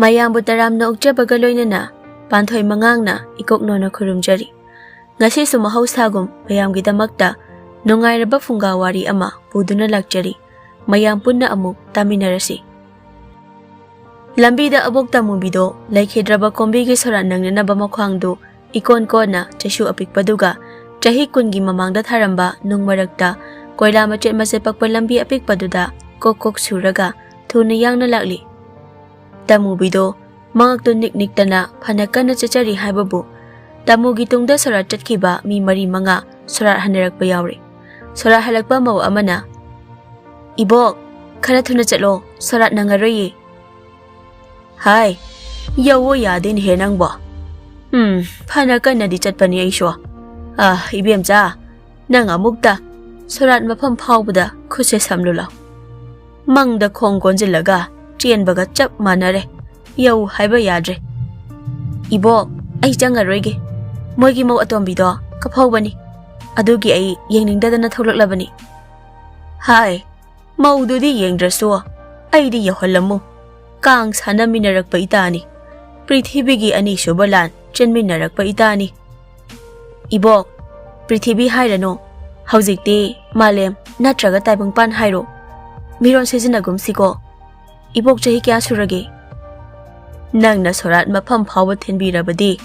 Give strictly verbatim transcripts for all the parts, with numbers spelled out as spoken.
ꯃꯌꯥꯝꯕꯨ ꯇꯔꯥꯝꯅ ꯑꯣꯛꯆꯕꯒ ꯂꯣꯏꯅꯅ ꯄꯥꯟꯊꯣꯏ ꯃꯉꯥꯡꯅ ꯏꯀꯣꯛꯅꯣꯅ ꯈꯨꯔꯨꯝꯖꯔꯤ꯫ ꯉꯁꯤꯁꯨ ꯃꯍꯧꯁꯥꯒꯨꯝ ꯃꯌꯥꯝꯒꯤꯗꯃꯛꯇ ꯅꯨꯡꯉꯥꯏꯔꯕ ꯐꯨꯡꯒꯥ ꯋꯥꯔꯤ ꯑꯃ ꯄꯨꯗꯨꯅ ꯂꯥꯛꯆꯔꯤ꯫ ꯃꯌꯥꯝ ꯄꯨꯟꯅ ꯑꯃꯨꯛ ꯇꯥꯃꯤꯟꯅꯔꯁꯤ꯫ ꯂꯝꯕꯤꯗ ꯑꯕꯣꯛ ꯇꯥꯃꯨꯕꯤꯗꯣ ꯂꯩꯈꯤꯗ꯭ꯔꯕ ꯀꯣꯝꯕꯤꯒꯤ ꯁꯣꯔꯥꯠ ꯅꯪꯅꯅꯕ ꯃꯈ꯭ꯋꯥꯡꯗꯨ ꯏꯀꯣꯟ ꯀꯣꯟꯅ ꯆꯩꯁꯨ ꯑꯄꯤꯛꯄꯗꯨꯒ ꯆꯍꯤ ꯀꯨꯟꯒꯤ ꯃꯃꯥꯡꯗ ꯊꯥꯔꯝꯕ ꯅꯨꯡ ꯃꯔꯛꯇ ꯀꯣꯏꯂꯥ ꯃꯆꯦꯠ ꯃꯆꯦꯠ ꯄꯛꯄ ꯂꯝꯕꯤ ꯑꯄꯤꯛꯄꯗꯨꯗ ꯀꯣꯛ ꯀꯣꯛ ꯁꯨꯔꯒ ꯊꯨꯅ ꯌꯥꯡꯅ ꯂꯥꯛꯂꯤ꯫ ꯇꯥꯃꯨꯕꯤꯗꯣ ꯃꯉꯛꯇꯨ ꯅꯤꯛ ꯅꯤꯛꯇꯅ ꯐꯅ ꯀꯟꯅ ꯆꯠꯆꯔꯤ ꯍꯥꯏꯕꯕꯨ, ꯇꯥꯃꯨꯒꯤ ꯇꯨꯡꯗ ꯁꯣꯔꯥꯠ ꯆꯠꯈꯤꯕ ꯃꯤ ꯃꯔꯤ ꯃꯉꯥ ꯁꯣꯔꯥꯠ ꯍꯟꯅꯔꯛꯄ ꯌꯥꯎꯔꯦ꯫ ꯁꯣꯔꯥꯠ ꯍꯜꯂꯛꯄ ꯃꯧ ꯑꯃꯅ, "ꯏꯕꯣꯛ, ꯈꯔ ꯊꯨꯅ ꯆꯠꯂꯣ, ꯁꯣꯔꯥꯠ ꯅꯪꯉꯔꯣꯏꯌꯦ"꯫ "ꯍꯥꯏ, ꯌꯧꯋꯣ ꯌꯥꯗꯦꯅꯦꯍꯦ ꯅꯪꯕꯣ꯫ ꯎꯝ, ꯐꯅ ꯀꯟꯅꯗꯤ ꯆꯠꯄꯅꯤ ꯑꯩꯁꯨ꯫ ꯑ, ꯏꯕꯦꯝꯆꯥ, ꯅꯪ ꯑꯃꯨꯛꯇ ꯁꯣꯔꯥꯠ ꯃꯐꯝ ꯐꯥꯎꯕꯗ ꯈꯨꯠꯁꯦ ꯁꯝꯂꯨ ꯂꯥꯎ꯫ ꯃꯪꯗ ꯈꯣꯡ ꯀꯣꯟꯁꯤꯜꯂꯒ ꯆꯦꯟꯕꯒ ꯆꯞ ꯃꯥꯟꯅꯔꯦ꯫ ꯌꯧ ꯍꯥꯏꯕ ꯌꯥꯗ꯭ꯔꯦ꯫ ꯏꯕꯣꯛ, ꯑꯩ ꯆꯪꯉꯔꯣꯏꯒꯦ꯫ ꯃꯣꯏꯒꯤ ꯃꯧ ꯑꯇꯣꯝꯕꯤꯗꯣ ꯀꯐꯧꯕꯅꯤ꯫ ꯑꯗꯨꯒꯤ ꯑꯩ ꯌꯦꯡꯅꯤꯡꯗꯗꯅ ꯊꯣꯛꯂꯛꯂꯕꯅꯤ"꯫ "ꯍꯥꯏ, ꯃꯧꯗꯨꯗꯤ ꯌꯦꯡꯗ꯭ꯔꯁꯨ ꯑꯩꯗꯤ ꯌꯧꯍꯜꯂꯝꯃꯨ꯫ ꯀꯥꯡ ꯁꯥꯟꯅꯃꯤꯟꯅꯔꯛꯄ ꯏꯇꯥꯅꯤ꯫ ꯄ꯭ꯔꯤꯊꯤꯕꯤꯒꯤ ꯑꯅꯤꯁꯨꯕ ꯂꯥꯟ ꯆꯦꯟꯃꯤꯟꯅꯔꯛꯄ ꯏꯇꯥꯅꯤ"꯫ "ꯏꯕꯣꯛ, ꯄ꯭ꯔꯤꯊꯤꯕꯤ ꯍꯥꯏꯔꯅꯨ꯫ ꯍꯧꯖꯤꯛꯇꯤ ꯃꯥꯂꯦꯝ ꯅꯠꯇ꯭ꯔꯒ ꯇꯥꯏꯕꯪꯄꯥꯟ ꯍꯥꯏꯔꯣ꯫ ꯃꯤꯔꯣꯟ ꯁꯤꯖꯤꯟꯅꯒꯨꯝꯁꯤꯀꯣ꯫ ꯏꯕꯣꯛ ꯆꯍꯤ ꯀꯌꯥ ꯁꯨꯔꯒꯦ?" "ꯅꯪꯅ ꯁꯣꯔꯥꯠ ꯃꯐꯝ ꯐꯥꯎꯕ ꯊꯤꯟꯕꯤꯔꯕꯗꯤ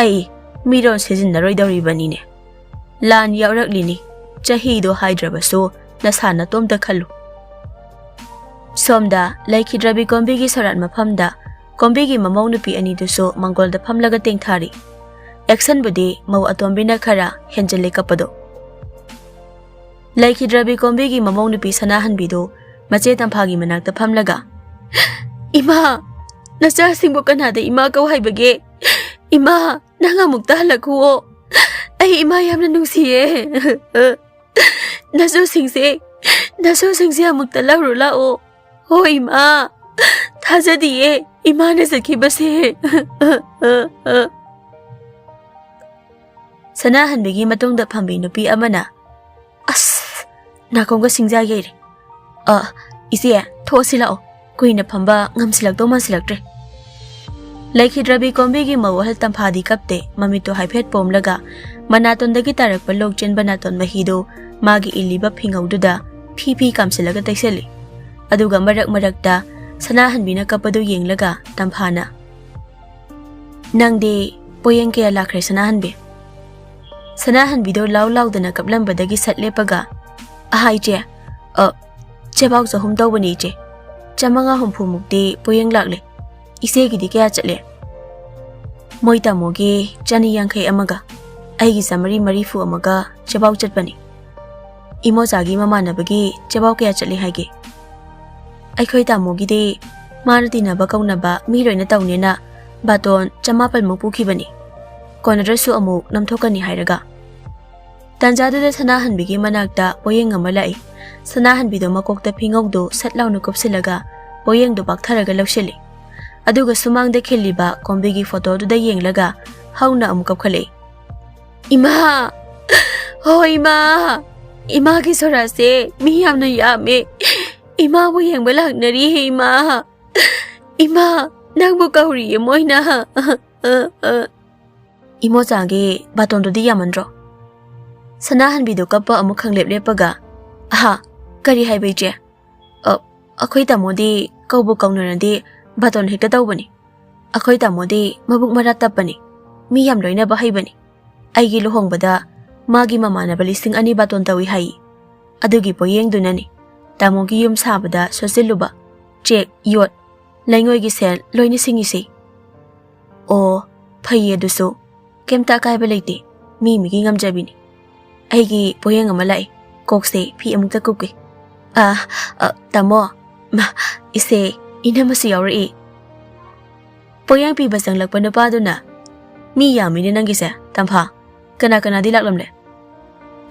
ꯑꯩ ꯃꯤꯔꯣꯟ ꯁꯤꯖꯤꯟꯅꯔꯣꯏꯗꯧꯔꯤꯕꯅꯤꯅꯦ꯫ ꯂꯥꯟ ꯌꯥꯎꯔꯛꯂꯤꯅꯤ, ꯆꯍꯤꯗꯣ ꯍꯥꯏꯗ꯭ꯔꯕꯁꯨ ꯅꯁꯥ ꯅꯇꯣꯝꯇ ꯈꯜꯂꯨ"꯫ ꯁꯣꯝꯗ ꯂꯩꯈꯤꯗ꯭ꯔꯕꯤ ꯀꯣꯝꯕꯤꯒꯤ ꯁꯣꯔꯥꯠ ꯃꯐꯝꯗ ꯀꯣꯝꯕꯤꯒꯤ ꯃꯃꯧ ꯅꯨꯄꯤ ꯑꯅꯤꯗꯨꯁꯨ ꯃꯪꯒꯣꯜꯗ ꯐꯝꯂꯒ ꯇꯦꯡꯊꯥꯔꯤ꯫ ꯑꯦꯛꯁꯟꯕꯨꯗꯤ ꯃꯧ ꯑꯇꯣꯝꯕꯤꯅ ꯈꯔ ꯍꯦꯟꯖꯤꯜꯂꯦ ꯀꯞꯄꯗꯣ꯫ ꯂꯩꯈꯤꯗ꯭ꯔꯕꯤ ꯀꯣꯝꯕꯤꯒꯤ ꯃꯃꯧ ꯅꯨꯄꯤ ꯁꯅꯥꯍꯟꯕꯤꯗꯨ ꯃꯆꯦ ꯇꯝꯐꯥꯒꯤ ꯃꯅꯥꯛꯇ ꯐꯝꯂꯒ, "ꯏꯃꯥ, ꯅꯆꯥꯁꯤꯡꯕꯨ ꯀꯅꯥꯗ ꯏꯃꯥ ꯀꯧ ꯍꯥꯏꯕꯒꯦ? ꯏꯃꯥ, ꯅꯪ ꯑꯃꯨꯛꯇ ꯍꯜꯂꯛꯈꯨꯑꯣ꯫ ꯑꯩ ꯏꯃꯥ ꯌꯥꯝꯅ ꯅꯨꯡꯁꯤꯌꯦ꯫ ꯅꯁꯨꯁꯤꯡꯁꯦ, ꯅꯁꯨꯁꯤꯡꯁꯦ ꯑꯃꯨꯛꯇ ꯂꯧꯔꯨ ꯂꯥꯛꯑꯣ꯫ ꯍꯣꯏ ꯏꯃꯥ, ꯊꯥꯖꯗꯤꯌꯦ ꯏꯃꯥꯅ ꯆꯠꯈꯤꯕꯁꯦ"꯫ ꯁꯅꯥꯍꯟꯕꯤꯒꯤ ꯃꯇꯨꯡꯗ ꯐꯝꯕꯤ ꯅꯨꯄꯤ ꯑꯃꯅ, "ꯑꯁ, ꯅꯥꯀꯣꯡꯒ ꯁꯤꯡꯖꯥ ꯌꯩꯔꯦ꯫ ꯑ, ꯏꯆꯦ, ꯊꯣꯛꯑꯁꯤ ꯂꯥꯛꯑꯣ꯫ ꯀꯨꯏꯅ ꯐꯝꯕ ꯉꯝꯁꯤꯜꯂꯛꯇꯧ ꯃꯥꯟꯁꯤꯜꯂꯛꯇ꯭ꯔꯦ"꯫ ꯂꯩꯈꯤꯗ꯭ꯔꯕꯤ ꯀꯣꯝꯕꯤꯒꯤ ꯃꯧ ꯑꯍꯜ ꯇꯝꯐꯥꯗꯤ ꯀꯞꯇꯦ, ꯃꯃꯤꯠꯇꯣ ꯍꯥꯏꯐꯦꯠ ꯄꯣꯝꯂꯒ ꯃꯅꯥꯇꯣꯟꯗꯒꯤ ꯇꯥꯔꯛꯄ ꯂꯣꯛ ꯆꯦꯟꯕ ꯅꯥꯇꯣꯟ ꯃꯍꯤꯗꯨ ꯃꯥꯒꯤ ꯏꯜꯂꯤꯕ ꯐꯤꯉꯧꯗꯨꯗ ꯐꯤ ꯐꯤ ꯀꯥꯝꯁꯤꯜꯂꯒ ꯇꯩꯁꯜꯂꯤ꯫ ꯑꯗꯨꯒ ꯃꯔꯛ ꯃꯔꯛꯇ ꯁꯅꯥꯍꯟꯕꯤꯅ ꯀꯞꯄꯗꯨ ꯌꯦꯡꯂꯒ ꯇꯝꯐꯥꯅ, "ꯅꯪꯗꯤ ꯄꯣꯌꯦꯡ ꯀꯌꯥ ꯂꯥꯛꯈ꯭ꯔꯦ ꯁꯅꯥꯍꯟꯕꯤ?" ꯁꯅꯥꯍꯟꯕꯤꯗꯣ ꯂꯥꯎ ꯂꯥꯎꯗꯅ ꯀꯞꯂꯝꯕꯗꯒꯤ ꯁꯠ ꯂꯦꯞꯄꯒ, "ꯑꯍꯥ ꯏꯆꯦ, ꯑ, ꯆꯦꯕꯥꯎ ꯆꯍꯨꯝ ꯇꯧꯕꯅꯤ ꯏꯆꯦ꯫ ꯆꯥꯃꯉꯥ ꯍꯨꯝꯐꯨꯃꯨꯛꯇꯤ ꯄꯣꯌꯦꯡ ꯂꯥꯛꯂꯦ꯫ ꯏꯆꯦꯒꯤꯗꯤ ꯀꯌꯥ ꯆꯠꯂꯦ?" "ꯃꯣꯏ ꯇꯥꯃꯣꯒꯤ ꯆꯅꯤ ꯌꯥꯡꯈꯩ ꯑꯃꯒ ꯑꯩꯒꯤ ꯆꯥꯃꯔꯤ ꯃꯔꯤꯐꯨ ꯑꯃꯒ ꯆꯦꯕꯥꯎ ꯆꯠꯄꯅꯤ꯫ ꯏꯃꯣꯆꯥꯒꯤ ꯃꯃꯥꯟꯅꯕꯒꯤ ꯆꯦꯕꯥꯎ ꯀꯌꯥ ꯆꯠꯂꯤ ꯍꯥꯏꯒꯦ?" "ꯑꯩꯈꯣꯏ ꯇꯥꯃꯣꯒꯤꯗꯤ ꯃꯥꯅ ꯇꯤꯟꯅꯕ ꯀꯧꯅꯕ ꯃꯤ ꯂꯣꯏꯅ ꯇꯧꯅꯦꯅ ꯕꯥꯇꯣꯟ ꯆꯃꯥꯄꯜꯃꯨꯛ ꯄꯨꯈꯤꯕꯅꯤ꯫ ꯀꯣꯟꯅꯗ꯭ꯔꯁꯨ ꯑꯃꯨꯛ ꯅꯝꯊꯣꯛꯀꯅꯤ ꯍꯥꯏꯔꯒ꯫" ꯇꯥꯟꯖꯥꯗꯨꯗ ꯁꯅꯥꯍꯟꯕꯤꯒꯤ ꯃꯅꯥꯛꯇ ꯄꯣꯌꯦꯡ ꯑꯃ ꯂꯥꯛꯏ꯫ ꯁꯅꯥꯍꯟꯕꯤꯗꯣ ꯃꯀꯣꯛꯇ ꯐꯤꯉꯧꯗꯨ ꯁꯠ ꯂꯥꯎꯅ ꯀꯨꯞꯁꯤꯜꯂꯒ ꯄꯣꯌꯦꯡꯗꯨ ꯄꯥꯛꯊꯔꯒ ꯂꯧꯁꯤꯜꯂꯤ꯫ ꯑꯗꯨꯒ ꯁꯨꯃꯥꯡꯗ ꯈꯤꯜꯂꯤꯕ ꯀꯣꯝꯕꯤꯒꯤ ꯐꯣꯇꯣꯗꯨꯗ ꯌꯦꯡꯂꯒ ꯍꯧꯅ ꯑꯃꯨꯛ ꯀꯞꯈꯠꯂꯛꯏ꯫ "ꯏꯃꯥ! ꯍꯣ ꯏꯃꯥ! ꯏꯃꯥꯒꯤ ꯁꯣꯔꯥꯁꯦ ꯃꯤ ꯌꯥꯝꯅ ꯌꯥꯝꯃꯦ꯫ ꯏꯃꯥꯕꯨ ꯌꯦꯡꯕ ꯂꯥꯛꯅꯔꯤꯌꯦ ꯏꯃꯥ! ꯏꯃꯥ! ꯅꯪꯕꯨ ꯀꯧꯔꯤꯌꯦ ꯃꯣꯏꯅ!" "ꯏꯃꯣꯆꯥꯒꯤ ꯕꯥꯇꯣꯟꯗꯨꯗꯤ ꯌꯥꯝꯃꯟꯗ꯭ꯔꯣ?" ꯁꯅꯥꯍꯟꯕꯤꯗꯨ ꯀꯞꯄ ꯑꯃꯨꯛ ꯈꯪꯂꯦꯞ ꯂꯦꯞꯄꯒ, "ꯑꯍꯥ, ꯀꯔꯤ ꯍꯥꯏꯕ ꯏꯆꯦ?" "ꯑ, ꯑꯩꯈꯣꯏ ꯇꯥꯃꯣꯗꯤ ꯀꯧꯕꯨ ꯀꯧꯅꯔꯗꯤ ꯕꯥꯇꯣꯟ ꯍꯦꯛꯇ ꯇꯧꯕꯅꯤ꯫ ꯑꯩꯈꯣꯏ ꯇꯥꯃꯣꯗꯤ ꯃꯕꯨꯛ ꯃꯔꯥ ꯇꯞꯄꯅꯤ, ꯃꯤ ꯌꯥꯝ ꯂꯣꯏꯅꯕ ꯍꯩꯕꯅꯤ꯫ ꯑꯩꯒꯤ ꯂꯨꯍꯣꯡꯕꯗ ꯃꯥꯒꯤ ꯃꯃꯥꯟꯅꯕ ꯂꯤꯁꯤꯡ ꯑꯅꯤ ꯕꯥꯇꯣꯟ ꯇꯧꯏ ꯍꯥꯏꯌꯦ꯫ ꯑꯗꯨꯒꯤ ꯄꯣꯌꯦꯡꯗꯨꯅꯅꯤ꯫ ꯇꯥꯃꯣꯒꯤ ꯌꯨꯝ ꯁꯥꯕꯗ ꯁꯣꯠꯆꯤꯜꯂꯨꯕ ꯆꯦꯛ, ꯌꯣꯠ, ꯂꯩꯉꯣꯏꯒꯤ ꯁꯦꯜ ꯂꯣꯏꯅ ꯁꯤꯡꯉꯤꯁꯤ꯫" "ꯑꯣ, ꯐꯩꯌꯦ ꯑꯗꯨꯁꯨ꯫ ꯀꯩꯝꯇ ꯑꯀꯥꯏꯕ ꯂꯩꯇꯦ꯫ ꯃꯤ ꯃꯤꯒꯤ ꯉꯝꯖꯕꯤꯅꯤ꯫ ꯑꯩꯒꯤ ꯄꯣꯌꯦꯡ ꯑꯃ ꯂꯥꯛꯏ꯫ ꯀꯣꯛꯁꯦ ꯐꯤ ꯑꯃꯨꯛꯇ ꯀꯨꯞꯀꯦ꯫ ꯑ, ꯑ, ꯇꯥꯃꯣ꯫ ꯃꯥ, ꯏꯆꯦ, ꯏꯅꯝꯃꯁꯨ ꯌꯥꯎꯔꯛꯏ꯫" ꯄꯣꯌꯦꯡ ꯄꯤꯕ ꯆꯪꯂꯛꯄ ꯅꯨꯄꯥꯗꯨꯅ, "ꯃꯤ ꯌꯥꯝꯃꯤꯅꯦ ꯅꯪꯒꯤꯁꯦ, ꯇꯝꯐꯥ꯫ ꯀꯅꯥ ꯀꯅꯥꯗꯤ ꯂꯥꯛꯂꯝꯂꯦ?"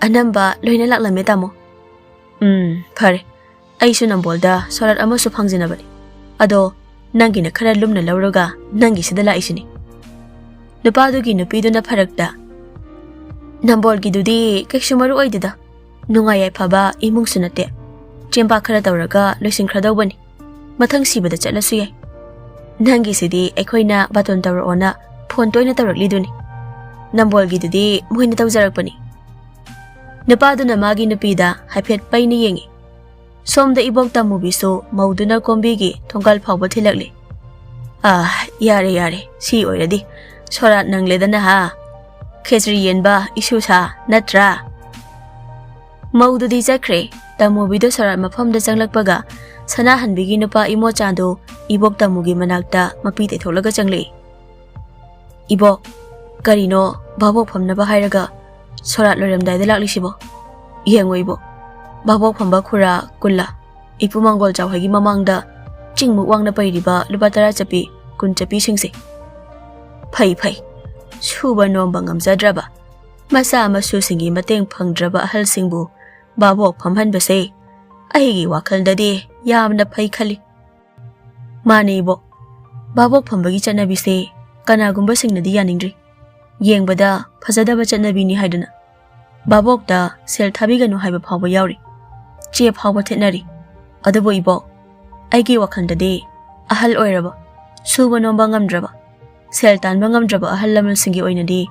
"ꯑꯅꯝꯕ ꯂꯣꯏꯅ ꯂꯥꯛꯂꯝꯃꯦ, ꯇꯥꯃꯣ꯫" "ꯎꯝ, ꯐꯔꯦ꯫ ꯑꯩꯁꯨ ꯅꯝꯕꯣꯜꯗ ꯁꯣꯔꯥꯠ ꯑꯃꯁꯨ ꯐꯪꯖꯅꯕꯅꯤ꯫ ꯑꯗꯣ ꯅꯪꯒꯤꯅ ꯈꯔ ꯂꯨꯝꯅ ꯂꯧꯔꯒ ꯅꯪꯒꯤꯁꯤꯗ ꯂꯥꯛꯏꯁꯤꯅꯤ꯫" ꯅꯨꯄꯥꯗꯨꯒꯤ ꯅꯨꯄꯤꯗꯨꯅ ꯐꯔꯛꯇ, "ꯅꯝꯕꯣꯜꯒꯤꯗꯨꯗꯤ ꯀꯩꯁꯨ ꯃꯔꯨ ꯑꯣꯏꯗꯦꯗ꯫ ꯅꯨꯡꯉꯥꯏ ꯌꯥꯏꯐꯕ ꯏꯃꯨꯡꯁꯨ ꯅꯠꯇꯦ꯫ ꯆꯦꯡꯄꯥꯛ ꯈꯔ ꯇꯧꯔꯒ ꯂꯣꯏꯁꯤꯟꯈ꯭ꯔꯗꯧꯕꯅꯤ꯫ ꯃꯊꯪ ꯁꯤꯕꯗ ꯆꯠꯂꯁꯨ ꯌꯥꯏ꯫" "ꯅꯪꯒꯤꯁꯤꯗꯤ ꯑꯩꯈꯣꯏꯅ ꯕꯥꯇꯣꯟ ꯇꯧꯔꯛꯑꯣꯅ ꯐꯣꯟ ꯇꯣꯏꯅ ꯇꯧꯔꯛꯂꯤꯗꯨꯅꯤ꯫ ꯅꯝꯕꯣꯜꯒꯤꯗꯨꯗꯤ ꯃꯣꯏꯅ ꯇꯧꯖꯔꯛꯄꯅꯤ꯫" ꯅꯨꯄꯥꯗꯨꯅ ꯃꯥꯒꯤ ꯅꯨꯄꯤꯗ ꯍꯥꯏꯐꯦꯠ ꯄꯩꯅ ꯌꯦꯡꯉꯤ꯫ ꯁꯣꯝꯗ ꯏꯕꯣꯛ ꯇꯥꯃꯨꯕꯤꯁꯨ ꯃꯧꯗꯨꯅ ꯀꯣꯝꯕꯤꯒꯤ ꯊꯣꯡꯒꯥꯜ ꯐꯥꯎꯕ ꯊꯤꯜꯂꯛꯂꯤ꯫ "ꯑꯥ, ꯌꯥꯔꯦ, ꯌꯥꯔꯦ, ꯁꯤ ꯑꯣꯏꯔꯗꯤ ꯁꯣꯔꯥꯠ ꯅꯪꯂꯦꯗꯅ ꯍꯥ꯫ ꯈꯦꯆ꯭ꯔꯤ ꯌꯦꯟꯕ ꯏꯁꯨ ꯁꯥ ꯅꯠꯇ꯭ꯔꯥ?" ꯃꯧꯗꯨꯗꯤ ꯆꯠꯈ꯭ꯔꯦ꯫ ꯇꯥꯃꯨꯕꯤꯗꯣ ꯁꯣꯔꯥꯠ ꯃꯐꯝꯗ ꯆꯪꯂꯛꯄꯒ ꯁꯅꯥꯍꯟꯕꯤꯒꯤ ꯅꯨꯄꯥ ꯏꯃꯣꯆꯥꯗꯨ ꯏꯕꯣꯛ ꯇꯥꯃꯨꯒꯤ ꯃꯅꯥꯛꯇ ꯃꯄꯤ ꯇꯩꯊꯣꯛꯂꯒ ꯆꯪꯂꯛꯏ꯫ "ꯏꯕꯣꯛ, ꯀꯔꯤꯅꯣ ꯚꯥꯕꯣꯛ ꯐꯝꯅꯕ ꯍꯥꯏꯔꯒ ꯁꯣꯔꯥꯠ ꯂꯣꯏꯔꯝꯗꯥꯏꯗ ꯂꯥꯛꯂꯤꯁꯤꯕꯣ? ꯌꯦꯡꯉꯣ ꯏꯕꯣꯛ, ꯚꯥꯕꯣꯛ ꯐꯝꯕ ꯈꯨꯔꯥ ꯀꯨꯜꯂꯥ ꯏꯄꯨ ꯃꯥꯡꯒꯣꯜ ꯆꯥꯎꯍꯩꯒꯤ ꯃꯃꯥꯡꯗ ꯆꯤꯡꯃꯨꯛ ꯋꯥꯡꯅ ꯄꯩꯔꯤꯕ ꯂꯨꯄꯥ ꯇꯔꯥ ꯆꯠꯄꯤ, ꯀꯨꯟ ꯆꯠꯄꯤꯁꯤꯡꯁꯦ꯫ ꯐꯩ, ꯐꯩ, ꯁꯨꯕ ꯅꯣꯝꯕ ꯉꯝꯖꯗ꯭ꯔꯕ, ꯃꯆꯥ ꯃꯁꯨꯁꯤꯡꯒꯤ ꯃꯇꯦꯡ ꯐꯪꯗ꯭ꯔꯕ ꯑꯍꯜꯁꯤꯡꯕꯨ ꯚꯥꯕꯣꯛ ꯐꯝꯍꯟꯕꯁꯦ ꯑꯩꯒꯤ ꯋꯥꯈꯜꯗꯗꯤ ꯌꯥꯝꯅ ꯐꯩ ꯈꯜꯂꯤ꯫" "ꯃꯥꯅꯦ ꯏꯕꯣꯛ, ꯚꯥꯕꯣꯛ ꯐꯝꯕꯒꯤ ꯆꯠꯅꯕꯤꯁꯦ ꯀꯅꯥꯒꯨꯝꯕꯁꯤꯡꯅꯗꯤ ꯌꯥꯅꯤꯡꯗ꯭ꯔꯤ꯫ ꯌꯦꯡꯕꯗ ꯐꯖꯗꯕ ꯆꯠꯅꯕꯤꯅꯤ ꯍꯥꯏꯗꯨꯅ ꯚꯥꯕꯣꯛꯇ ꯁꯦꯜ ꯊꯥꯕꯤꯒꯅꯨ ꯍꯥꯏꯕ ꯐꯥꯎꯕ ꯌꯥꯎꯔꯤ꯫ ꯆꯦ ꯐꯥꯎꯕ ꯊꯦꯠꯅꯔꯤ꯫ ꯑꯗꯨꯕꯨ ꯏꯕꯣꯛ, ꯑꯩꯒꯤ ꯋꯥꯈꯜꯗꯗꯤ ꯑꯍꯜ ꯑꯣꯏꯔꯕ, ꯁꯨꯕ ꯅꯣꯝꯕ ꯉꯝꯗ꯭ꯔꯕ, ꯁꯦꯜ ꯇꯥꯟꯕ ꯉꯝꯗ꯭ꯔꯕ ꯑꯍꯜ ꯂꯃꯟꯁꯤꯡꯒꯤ ꯑꯣꯏꯅꯗꯤ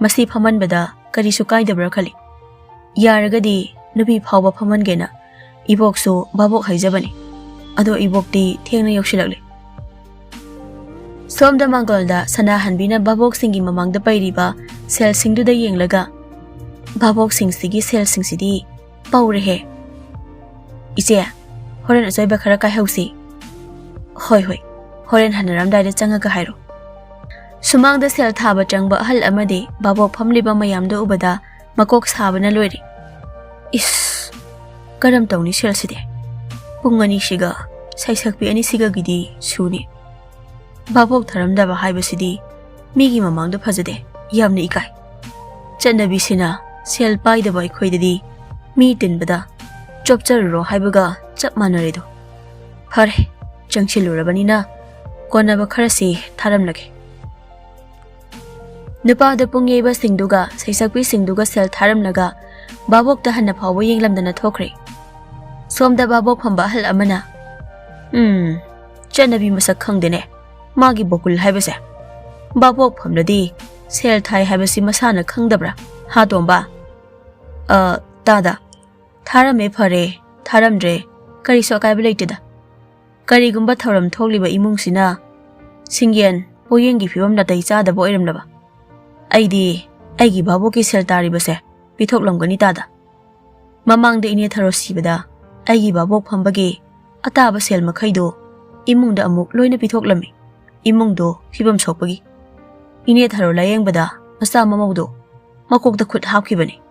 ꯃꯁꯤ ꯐꯝꯍꯟꯕꯗ ꯀꯔꯤꯁꯨ ꯀꯥꯏꯗꯕ꯭ꯔꯥ ꯈꯜꯂꯤ꯫ ꯌꯥꯔꯒꯗꯤ ꯅꯨꯄꯤ ꯐꯥꯎꯕ ꯐꯝꯍꯟꯒꯦꯅ ꯏꯕꯣꯛꯁꯨ ꯚꯥꯕꯣꯛ ꯍꯥꯏꯖꯕꯅꯤ꯫ ꯑꯗꯣ ꯏꯕꯣꯛꯇꯤ ꯊꯦꯡꯅ ꯌꯧꯁꯤꯜꯂꯛꯂꯦ꯫" ꯁꯣꯝꯗ ꯃꯥꯡꯒꯣꯜꯗ ꯁꯅꯥꯍꯟꯕꯤꯅ ꯚꯥꯕꯣꯛꯁꯤꯡꯒꯤ ꯃꯃꯥꯡꯗ ꯄꯩꯔꯤꯕ ꯁꯦꯜꯁꯤꯡꯗꯨꯗ ꯌꯦꯡꯂꯒ, "ꯚꯥꯕꯣꯛꯁꯤꯡꯁꯤꯒꯤ ꯁꯦꯜꯁꯤꯡꯁꯤꯗꯤ ꯄꯧꯔꯦꯍꯦ꯫ ꯏꯆꯦ, ꯍꯣꯔꯦꯟ ꯑꯆꯣꯏꯕ ꯈꯔ ꯀꯥꯏꯍꯧꯁꯤ꯫" "ꯍꯣꯏ, ꯍꯣꯏ, ꯍꯣꯔꯦꯟ ꯍꯟꯅꯔꯝꯗꯥꯏꯗ ꯆꯪꯉꯒ ꯍꯥꯏꯔꯣ꯫" ꯁꯨꯃꯥꯡꯗ ꯁꯦꯜ ꯊꯥꯕ ꯆꯪꯕ ꯑꯍꯜ ꯑꯃꯗꯤ ꯚꯥꯕꯣꯛ ꯐꯝꯂꯤꯕ ꯃꯌꯥꯝꯗꯨ ꯎꯕꯗ ꯃꯀꯣꯛ ꯁꯥꯕꯅ ꯂꯣꯏꯔꯦ꯫ "ꯏꯁ, ꯀꯔꯝ ꯇꯧꯅꯤ ꯁꯦꯜꯁꯤꯗꯤ? ꯄꯨꯡ ꯑꯅꯤꯁꯤꯒ ꯁꯩꯁꯛꯄꯤ ꯑꯅꯤꯁꯤꯒꯒꯤꯗꯤ ꯁꯨꯅꯤ꯫" ꯚꯥꯕꯣꯛ ꯊꯥꯔꯝꯗꯕ ꯍꯥꯏꯕꯁꯤꯗꯤ ꯃꯤꯒꯤ ꯃꯃꯥꯡꯗ ꯐꯖꯗꯦ, ꯌꯥꯝꯅ ꯏꯀꯥꯏ꯫ ꯆꯠꯅꯕꯤꯁꯤꯅ ꯁꯦꯜ ꯄꯥꯏꯗꯕ ꯑꯩꯈꯣꯏꯗꯗꯤ ꯃꯤ ꯇꯤꯟꯕꯗ ꯆꯣꯞꯆꯔꯨꯔꯣ ꯍꯥꯏꯕꯒ ꯆꯞ ꯃꯥꯟꯅꯔꯦꯗꯣ꯫ ꯐꯔꯦ, ꯆꯪꯁꯤꯜꯂꯨꯔꯕꯅꯤꯅ ꯀꯣꯟꯅꯕ ꯈꯔꯁꯤ ꯊꯥꯔꯝꯂꯒꯦ꯫ ꯅꯨꯄꯥꯗ ꯄꯨꯡ ꯌꯩꯕꯁꯤꯡꯗꯨꯒ ꯁꯩꯁꯛꯄꯤꯁꯤꯡꯗꯨꯒ ꯁꯦꯜ ꯊꯥꯔꯝꯂꯒ ꯚꯥꯕꯣꯛꯇ ꯍꯟꯅ ꯐꯥꯎꯕ ꯌꯦꯡꯂꯝꯗꯅ ꯊꯣꯛꯈ꯭ꯔꯦ꯫ ꯁꯣꯝꯗ ꯚꯥꯕꯣꯛ ꯐꯝꯕ ꯑꯍꯜ ꯑꯃꯅ, "ꯎꯝ, ꯆꯠꯅꯕꯤ ꯃꯁꯛ ꯈꯪꯗꯦꯅꯦ꯫ ꯃꯥꯒꯤ ꯕꯣꯀꯨꯜ ꯍꯥꯏꯕꯁꯦ꯫ ꯚꯥꯕꯣꯛ ꯐꯝꯂꯗꯤ ꯁꯦꯜ ꯊꯥꯏ ꯍꯥꯏꯕꯁꯤ ꯃꯁꯥꯅ ꯈꯪꯗꯕ꯭ꯔꯥ? ꯍꯥ, ꯇꯣꯝꯕ? ꯑ, ꯇꯥꯗ꯫ ꯊꯥꯔꯝꯃꯦ, ꯐꯔꯦ꯫ ꯊꯥꯔꯝꯗ꯭ꯔꯦ, ꯀꯔꯤꯁꯨ ꯑꯀꯥꯏꯕ ꯂꯩꯇꯦꯗ꯫ ꯀꯔꯤꯒꯨꯝꯕ ꯊꯧꯔꯝ ꯊꯣꯛꯂꯤꯕ ꯏꯃꯨꯡꯁꯤꯅ ꯁꯤꯡꯌꯦꯟ ꯄꯣꯌꯦꯡꯒꯤ ꯐꯤꯕꯝ ꯅꯥꯇꯩ ꯆꯥꯗꯕ ꯑꯣꯏꯔꯝꯂꯕ? ꯑꯩꯗꯤ ꯑꯩꯒꯤ ꯚꯥꯕꯣꯛꯀꯤ ꯁꯦꯜ ꯇꯥꯔꯤꯕꯁꯦ ꯄꯤꯊꯣꯛꯂꯝꯒꯅꯤ ꯇꯥꯗ꯫ ꯃꯃꯥꯡꯗ ꯏꯅꯦ ꯊꯔꯣ ꯁꯤꯕꯗ ꯑꯩꯒꯤ ꯚꯥꯕꯣꯛ ꯐꯝꯕꯒꯤ ꯑꯇꯥꯕ ꯁꯦꯜ ꯃꯈꯩꯗꯣ ꯏꯃꯨꯡꯗ ꯑꯃꯨꯛ ꯂꯣꯏꯅ ꯄꯤꯊꯣꯛꯂꯝꯃꯤ꯫ ꯏꯃꯨꯡꯗꯣ ꯐꯤꯕꯝ ꯁꯣꯛꯄꯒꯤ꯫ ꯏꯅꯦ ꯊꯔꯣ ꯂꯥꯌꯦꯡꯕꯗ ꯃꯆꯥ ꯃꯃꯧꯗꯣ ꯃꯀꯣꯛꯇ ꯈꯨꯠ ꯍꯥꯞꯈꯤꯕꯅꯤ꯫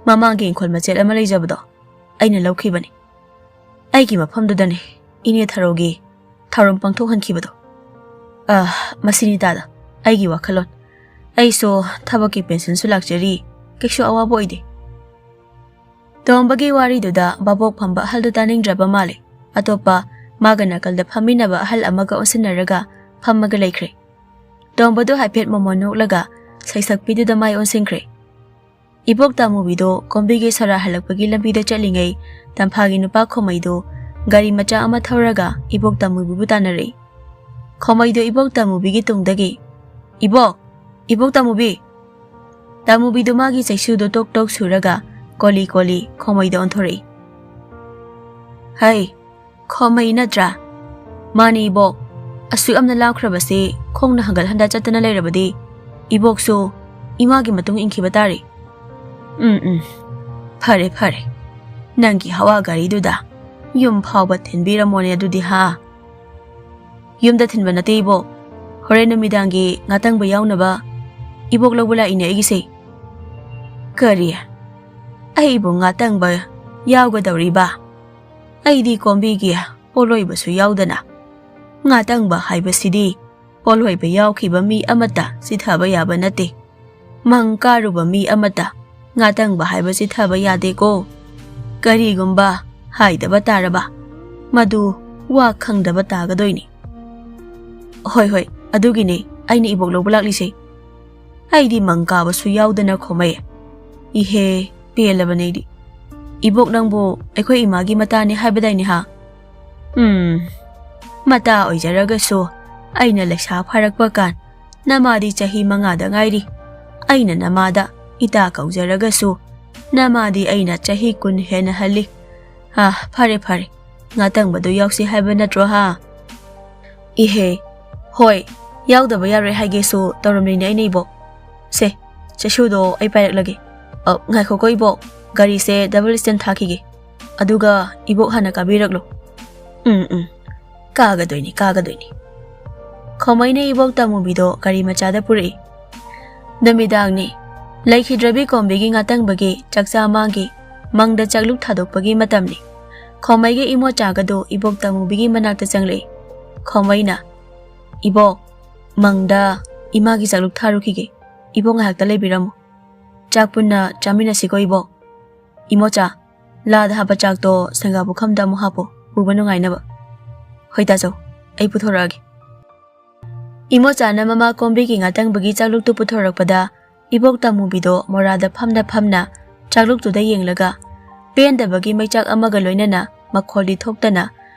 ꯃꯃꯥꯡꯒꯤ ꯏꯪꯈꯣꯜ ꯃꯆꯦꯠ ꯑꯃ ꯂꯩꯖꯕꯗꯣ ꯑꯩꯅ ꯂꯧꯈꯤꯕꯅꯤ꯫ ꯑꯩꯒꯤ ꯃꯐꯝꯗꯨꯗꯅꯤ ꯏꯅꯦ ꯊꯔꯣꯒꯤ ꯊꯧꯔꯝ ꯄꯥꯡꯊꯣꯛꯍꯟꯈꯤꯕꯗꯣ꯫ ꯑ, ꯃꯁꯤꯅꯤ ꯇꯥꯗ ꯑꯩꯒꯤ ꯋꯥꯈꯜꯂꯣꯟ꯫ ꯑꯩꯁꯨ ꯊꯕꯛꯀꯤ ꯄꯦꯟꯁꯟꯁꯨ ꯂꯥꯛꯆꯔꯤ, ꯀꯩꯁꯨ ꯑꯋꯥꯕ ꯑꯣꯏꯗꯦ꯫ ꯇꯣꯝꯕꯒꯤ ꯋꯥꯔꯤꯗꯨꯗ ꯚꯥꯕꯣꯛ ꯐꯝꯕ ꯑꯍꯜꯗꯨ ꯇꯥꯅꯤꯡꯗ꯭ꯔꯕ ꯃꯥꯜꯂꯦ꯫ ꯑꯇꯣꯞꯄ ꯃꯥꯒ ꯅꯥꯀꯜꯗ ꯐꯝꯃꯤꯟꯅꯕ ꯑꯍꯜ ꯑꯃꯒ ꯑꯣꯟꯁꯤꯟꯅꯔꯒ ꯐꯝꯃꯒ ꯂꯩꯈ꯭ꯔꯦ꯫ ꯇꯣꯝꯕꯗꯨ ꯍꯥꯏꯐꯦꯠ ꯃꯣꯃꯣꯟ ꯅꯣꯛꯂꯒ ꯁꯩꯁꯛꯄꯤꯗꯨꯗ ꯃꯥꯏ ꯑꯣꯟꯁꯤꯟꯈ꯭ꯔꯦ꯫ ꯏꯕꯣꯛ ꯇꯥꯃꯨꯕꯤꯗꯣ ꯀꯣꯝꯕꯤꯒꯤ ꯁꯣꯔꯥ ꯍꯜꯂꯛꯄꯒꯤ ꯂꯝꯕꯤꯗ ꯆꯠꯂꯤꯉꯩ ꯇꯝꯐꯥꯒꯤ ꯅꯨꯄꯥ ꯈꯣꯃꯩꯗꯣ ꯒꯥꯔꯤ ꯃꯆꯥ ꯑꯃ ꯊꯧꯔꯒ ꯏꯕꯣꯛ ꯇꯥꯃꯨꯕꯤꯕꯨ ꯇꯥꯟꯅꯔꯛꯏ꯫ ꯈꯣꯃꯩꯗꯣ ꯏꯕꯣꯛ ꯇꯥꯃꯨꯕꯤꯒꯤ ꯇꯨꯡꯗꯒꯤ, "ꯏꯕꯣꯛ! ꯏꯕꯣꯛ ꯇꯥꯃꯨꯕꯤ!" ꯇꯥꯃꯨꯕꯤꯗꯨ ꯃꯥꯒꯤ ꯆꯩꯁꯨꯗꯨ ꯇꯣꯛ ꯇꯣꯛ ꯁꯨꯔꯒ ꯀꯣꯂꯤ ꯀꯣꯂꯤ ꯈꯣꯃꯩꯗ ꯑꯣꯟꯊꯣꯔꯛꯏ꯫ "ꯍꯩ, ꯈꯣꯃꯩ ꯅꯠꯇ꯭ꯔꯥ?" "ꯃꯥꯅꯤ ꯏꯕꯣꯛ꯫ ꯑꯁꯨꯛ ꯌꯥꯝꯅ ꯂꯥꯞꯈ꯭ꯔꯕꯁꯤ ꯈꯣꯡꯅ ꯍꯟꯒꯠ ꯍꯟꯗ ꯆꯠꯇꯅ ꯂꯩꯔꯕꯗꯤ ꯏꯕꯣꯛꯁꯨ ꯏꯃꯥꯒꯤ ꯃꯇꯨꯡ ꯏꯟꯈꯤꯕ ꯇꯥꯔꯦ꯫ ꯎꯝ, ꯎꯝ꯫ ꯐꯔꯦ, ꯐꯔꯦ꯫ ꯅꯪꯒꯤ ꯍꯋꯥ ꯒꯥꯔꯤꯗꯨꯗ ꯌꯨꯝ ꯐꯥꯎꯕ ꯊꯤꯟꯕꯤꯔꯝꯃꯣꯅꯦ ꯑꯗꯨꯗꯤ ꯍꯥ?" "ꯌꯨꯝꯗ ꯊꯤꯟꯕ ꯅꯠꯇꯦ ꯏꯕꯣꯛ꯫ ꯍꯣꯔꯦꯟ ꯅꯨꯃꯤꯗꯥꯡꯒꯤ ꯉꯥꯇꯪꯕ ꯌꯥꯎꯅꯕ ꯏꯕꯣꯛ ꯂꯧꯕ ꯂꯥꯛꯏꯅꯦ ꯑꯩꯒꯤꯁꯦ꯫" "ꯀꯔꯤ? ꯑꯩꯕꯨ ꯉꯥꯇꯪꯕ ꯌꯥꯎꯒꯗꯧꯔꯤꯕ? ꯑꯩꯗꯤ ꯀꯣꯝꯕꯤꯒꯤ ꯄꯣꯠꯂꯣꯏꯕꯁꯨ ꯌꯥꯎꯗꯅ꯫ ꯉꯥꯇꯪꯕ ꯍꯥꯏꯕꯁꯤꯗꯤ ꯄꯣꯠꯂꯣꯏꯕ ꯌꯥꯎꯈꯤꯕ ꯃꯤ ꯑꯃꯠꯇ ꯆꯤꯊꯕ ꯌꯥꯕ ꯅꯠꯇꯦ꯫ ꯃꯪ ꯀꯥꯔꯨꯕ ꯃꯤ ꯑꯃꯠꯇ ꯉꯥꯇꯪꯕ ꯍꯥꯏꯕ ꯆꯤꯊꯕ ꯌꯥꯗꯦꯀꯣ꯫ ꯀꯔꯤꯒꯨꯝꯕ ꯍꯥꯏꯗꯕ ꯇꯥꯔꯕ, ꯃꯗꯨ ꯋꯥ ꯈꯪꯗꯕ ꯇꯥꯒꯗꯣꯏꯅꯤ꯫" "ꯍꯣꯏ, ꯍꯣꯏ, ꯑꯗꯨꯒꯤꯅꯦ ꯑꯩꯅ ꯏꯕꯣꯛ ꯂꯧꯕ ꯂꯥꯛꯂꯤꯁꯦ꯫ ꯑꯩꯗꯤ ꯃꯪ ꯀꯥꯕꯁꯨ ꯌꯥꯎꯗꯅ ꯈꯣꯃꯩ꯫ ꯏꯍꯦ, ꯄꯦꯜꯂꯕꯅꯦ ꯑꯩꯗꯤ꯫ ꯏꯕꯣꯛ ꯅꯪꯕꯨ ꯑꯩꯈꯣꯏ ꯏꯃꯥꯒꯤ ꯃꯇꯥꯅꯦ ꯍꯥꯏꯕꯗꯥꯏꯅꯦ ꯍꯥ?" "ꯎꯝ, ꯃꯇꯥ ꯑꯣꯏꯖꯔꯒꯁꯨ ꯑꯩꯅ ꯂꯩꯁꯥ ꯐꯥꯔꯛꯄ ꯀꯥꯟ ꯅꯃꯥꯗꯤ ꯆꯍꯤ ꯃꯉꯥꯗ ꯉꯥꯏꯔꯤ꯫ ꯑꯩꯅ ꯅꯃꯥꯗ ꯏꯇꯥ ꯀꯧꯖꯔꯒꯁꯨ ꯅꯃꯥꯗꯤ ꯑꯩꯅ ꯆꯍꯤ ꯀꯨꯟ ꯍꯦꯟꯅ ꯍꯜꯂꯤ꯫ ꯑꯥ, ꯐꯔꯦ ꯐꯔꯦ, ꯉꯥꯇꯪꯕꯗꯨ ꯌꯥꯎꯁꯤ ꯍꯥꯏꯕ ꯅꯠꯇ꯭ꯔꯣ ꯍꯥ? ꯏꯍꯦ, ꯍꯣꯏ, ꯌꯥꯎꯗꯕ ꯌꯥꯔꯣꯏ ꯍꯥꯏꯒꯦꯁꯨ ꯇꯧꯔꯝꯂꯤꯅꯦ ꯑꯩꯅ ꯏꯕꯣꯛ꯫ ꯁꯦ, ꯆꯩꯁꯨꯗꯣ ꯑꯩ ꯄꯥꯏꯔꯛꯂꯒꯦ꯫ ꯑ, ꯉꯥꯏꯈꯣꯀꯣ ꯏꯕꯣꯛ, ꯒꯥꯔꯤꯁꯦ ꯗꯕꯜ ꯁ꯭ꯇꯦꯟ ꯊꯥꯈꯤꯒꯦ꯫ ꯑꯗꯨꯒ ꯏꯕꯣꯛ ꯍꯥꯟꯅ ꯀꯥꯕꯤꯔꯛꯂꯣ꯫ ꯎꯝ, ꯎꯝ, ꯀꯥꯒꯗꯣꯏꯅꯤ, ꯀꯥꯒꯗꯣꯏꯅꯤ꯫ ꯈꯣꯃꯩꯅ ꯏꯕꯣꯛ ꯇꯥꯃꯨꯕꯤꯗꯣ ꯒꯥꯔꯤ ꯃꯆꯥꯗ ꯄꯨꯔꯛꯏ꯫ ꯅꯨꯃꯤꯗꯥꯡꯅꯤ꯫ ꯂꯩꯈꯤꯗ꯭ꯔꯕꯤ ꯀꯣꯝꯕꯤꯒꯤ ꯉꯥꯇꯪꯕꯒꯤ ꯆꯥꯛꯆꯥ ꯃꯥꯒꯤ ꯃꯪꯗ ꯆꯥꯛꯂꯨꯛ ꯊꯥꯗꯣꯛꯄꯒꯤ ꯃꯇꯝꯅꯤ꯫ ꯈꯣꯃꯩꯒ ꯏꯃꯣꯆꯥꯒꯗꯨ ꯏꯕꯣꯛ ꯇꯥꯃꯨꯕꯤꯒꯤ ꯃꯅꯥꯛꯇ ꯆꯪꯂꯛꯏ꯫ ꯈꯣꯃꯩꯅ, "ꯏꯕꯣꯛ, ꯃꯪꯗ ꯏꯃꯥꯒꯤ ꯆꯥꯛꯂꯨꯛ ꯊꯥꯔꯨꯈꯤꯒꯦ꯫ ꯏꯕꯣꯛ ꯉꯥꯏꯍꯥꯛꯇ ꯂꯩꯕꯤꯔꯝꯃꯨ꯫ ꯆꯥꯛ ꯄꯨꯟꯅ ꯆꯥꯃꯤꯟꯅꯁꯤꯀꯣ ꯏꯕꯣꯛ꯫ ꯏꯃꯣꯆꯥ, ꯂꯥꯗ ꯍꯥꯞꯄ ꯆꯥꯛꯇꯣ ꯁꯦꯡꯒꯥ ꯄꯨꯈꯝꯗ ꯑꯃꯨꯛ ꯍꯥꯞꯄꯣ, ꯄꯨꯕ ꯅꯨꯡꯉꯥꯏꯅꯕ꯫ ꯍꯣꯏ ꯇꯥꯆꯧ, ꯑꯩ ꯄꯨꯊꯣꯔꯛꯑꯒꯦ꯫" ꯏꯃꯣꯆꯥꯅ ꯃꯃꯥ ꯀꯣꯝꯕꯤꯒꯤ ꯉꯥꯇꯪꯕꯒꯤ ꯆꯥꯛꯂꯨꯛꯇꯨ ꯄꯨꯊꯣꯔꯛꯄꯗ, ꯏꯕꯣꯛ ꯇꯥꯃꯨꯕꯤꯗꯣ ꯃꯣꯔꯥꯗ ꯐꯝꯅ ꯐꯝꯅ ꯆꯥꯛꯂꯨꯛꯇꯨꯗ ꯌꯦꯡꯂꯒ, ꯄꯦꯟꯗꯕꯒꯤ ꯃꯩꯆꯥꯛ ꯑꯃꯒ ꯂꯣꯏꯅꯅ ꯃꯈꯣꯜꯗꯤ ꯊꯣꯛꯇꯅ,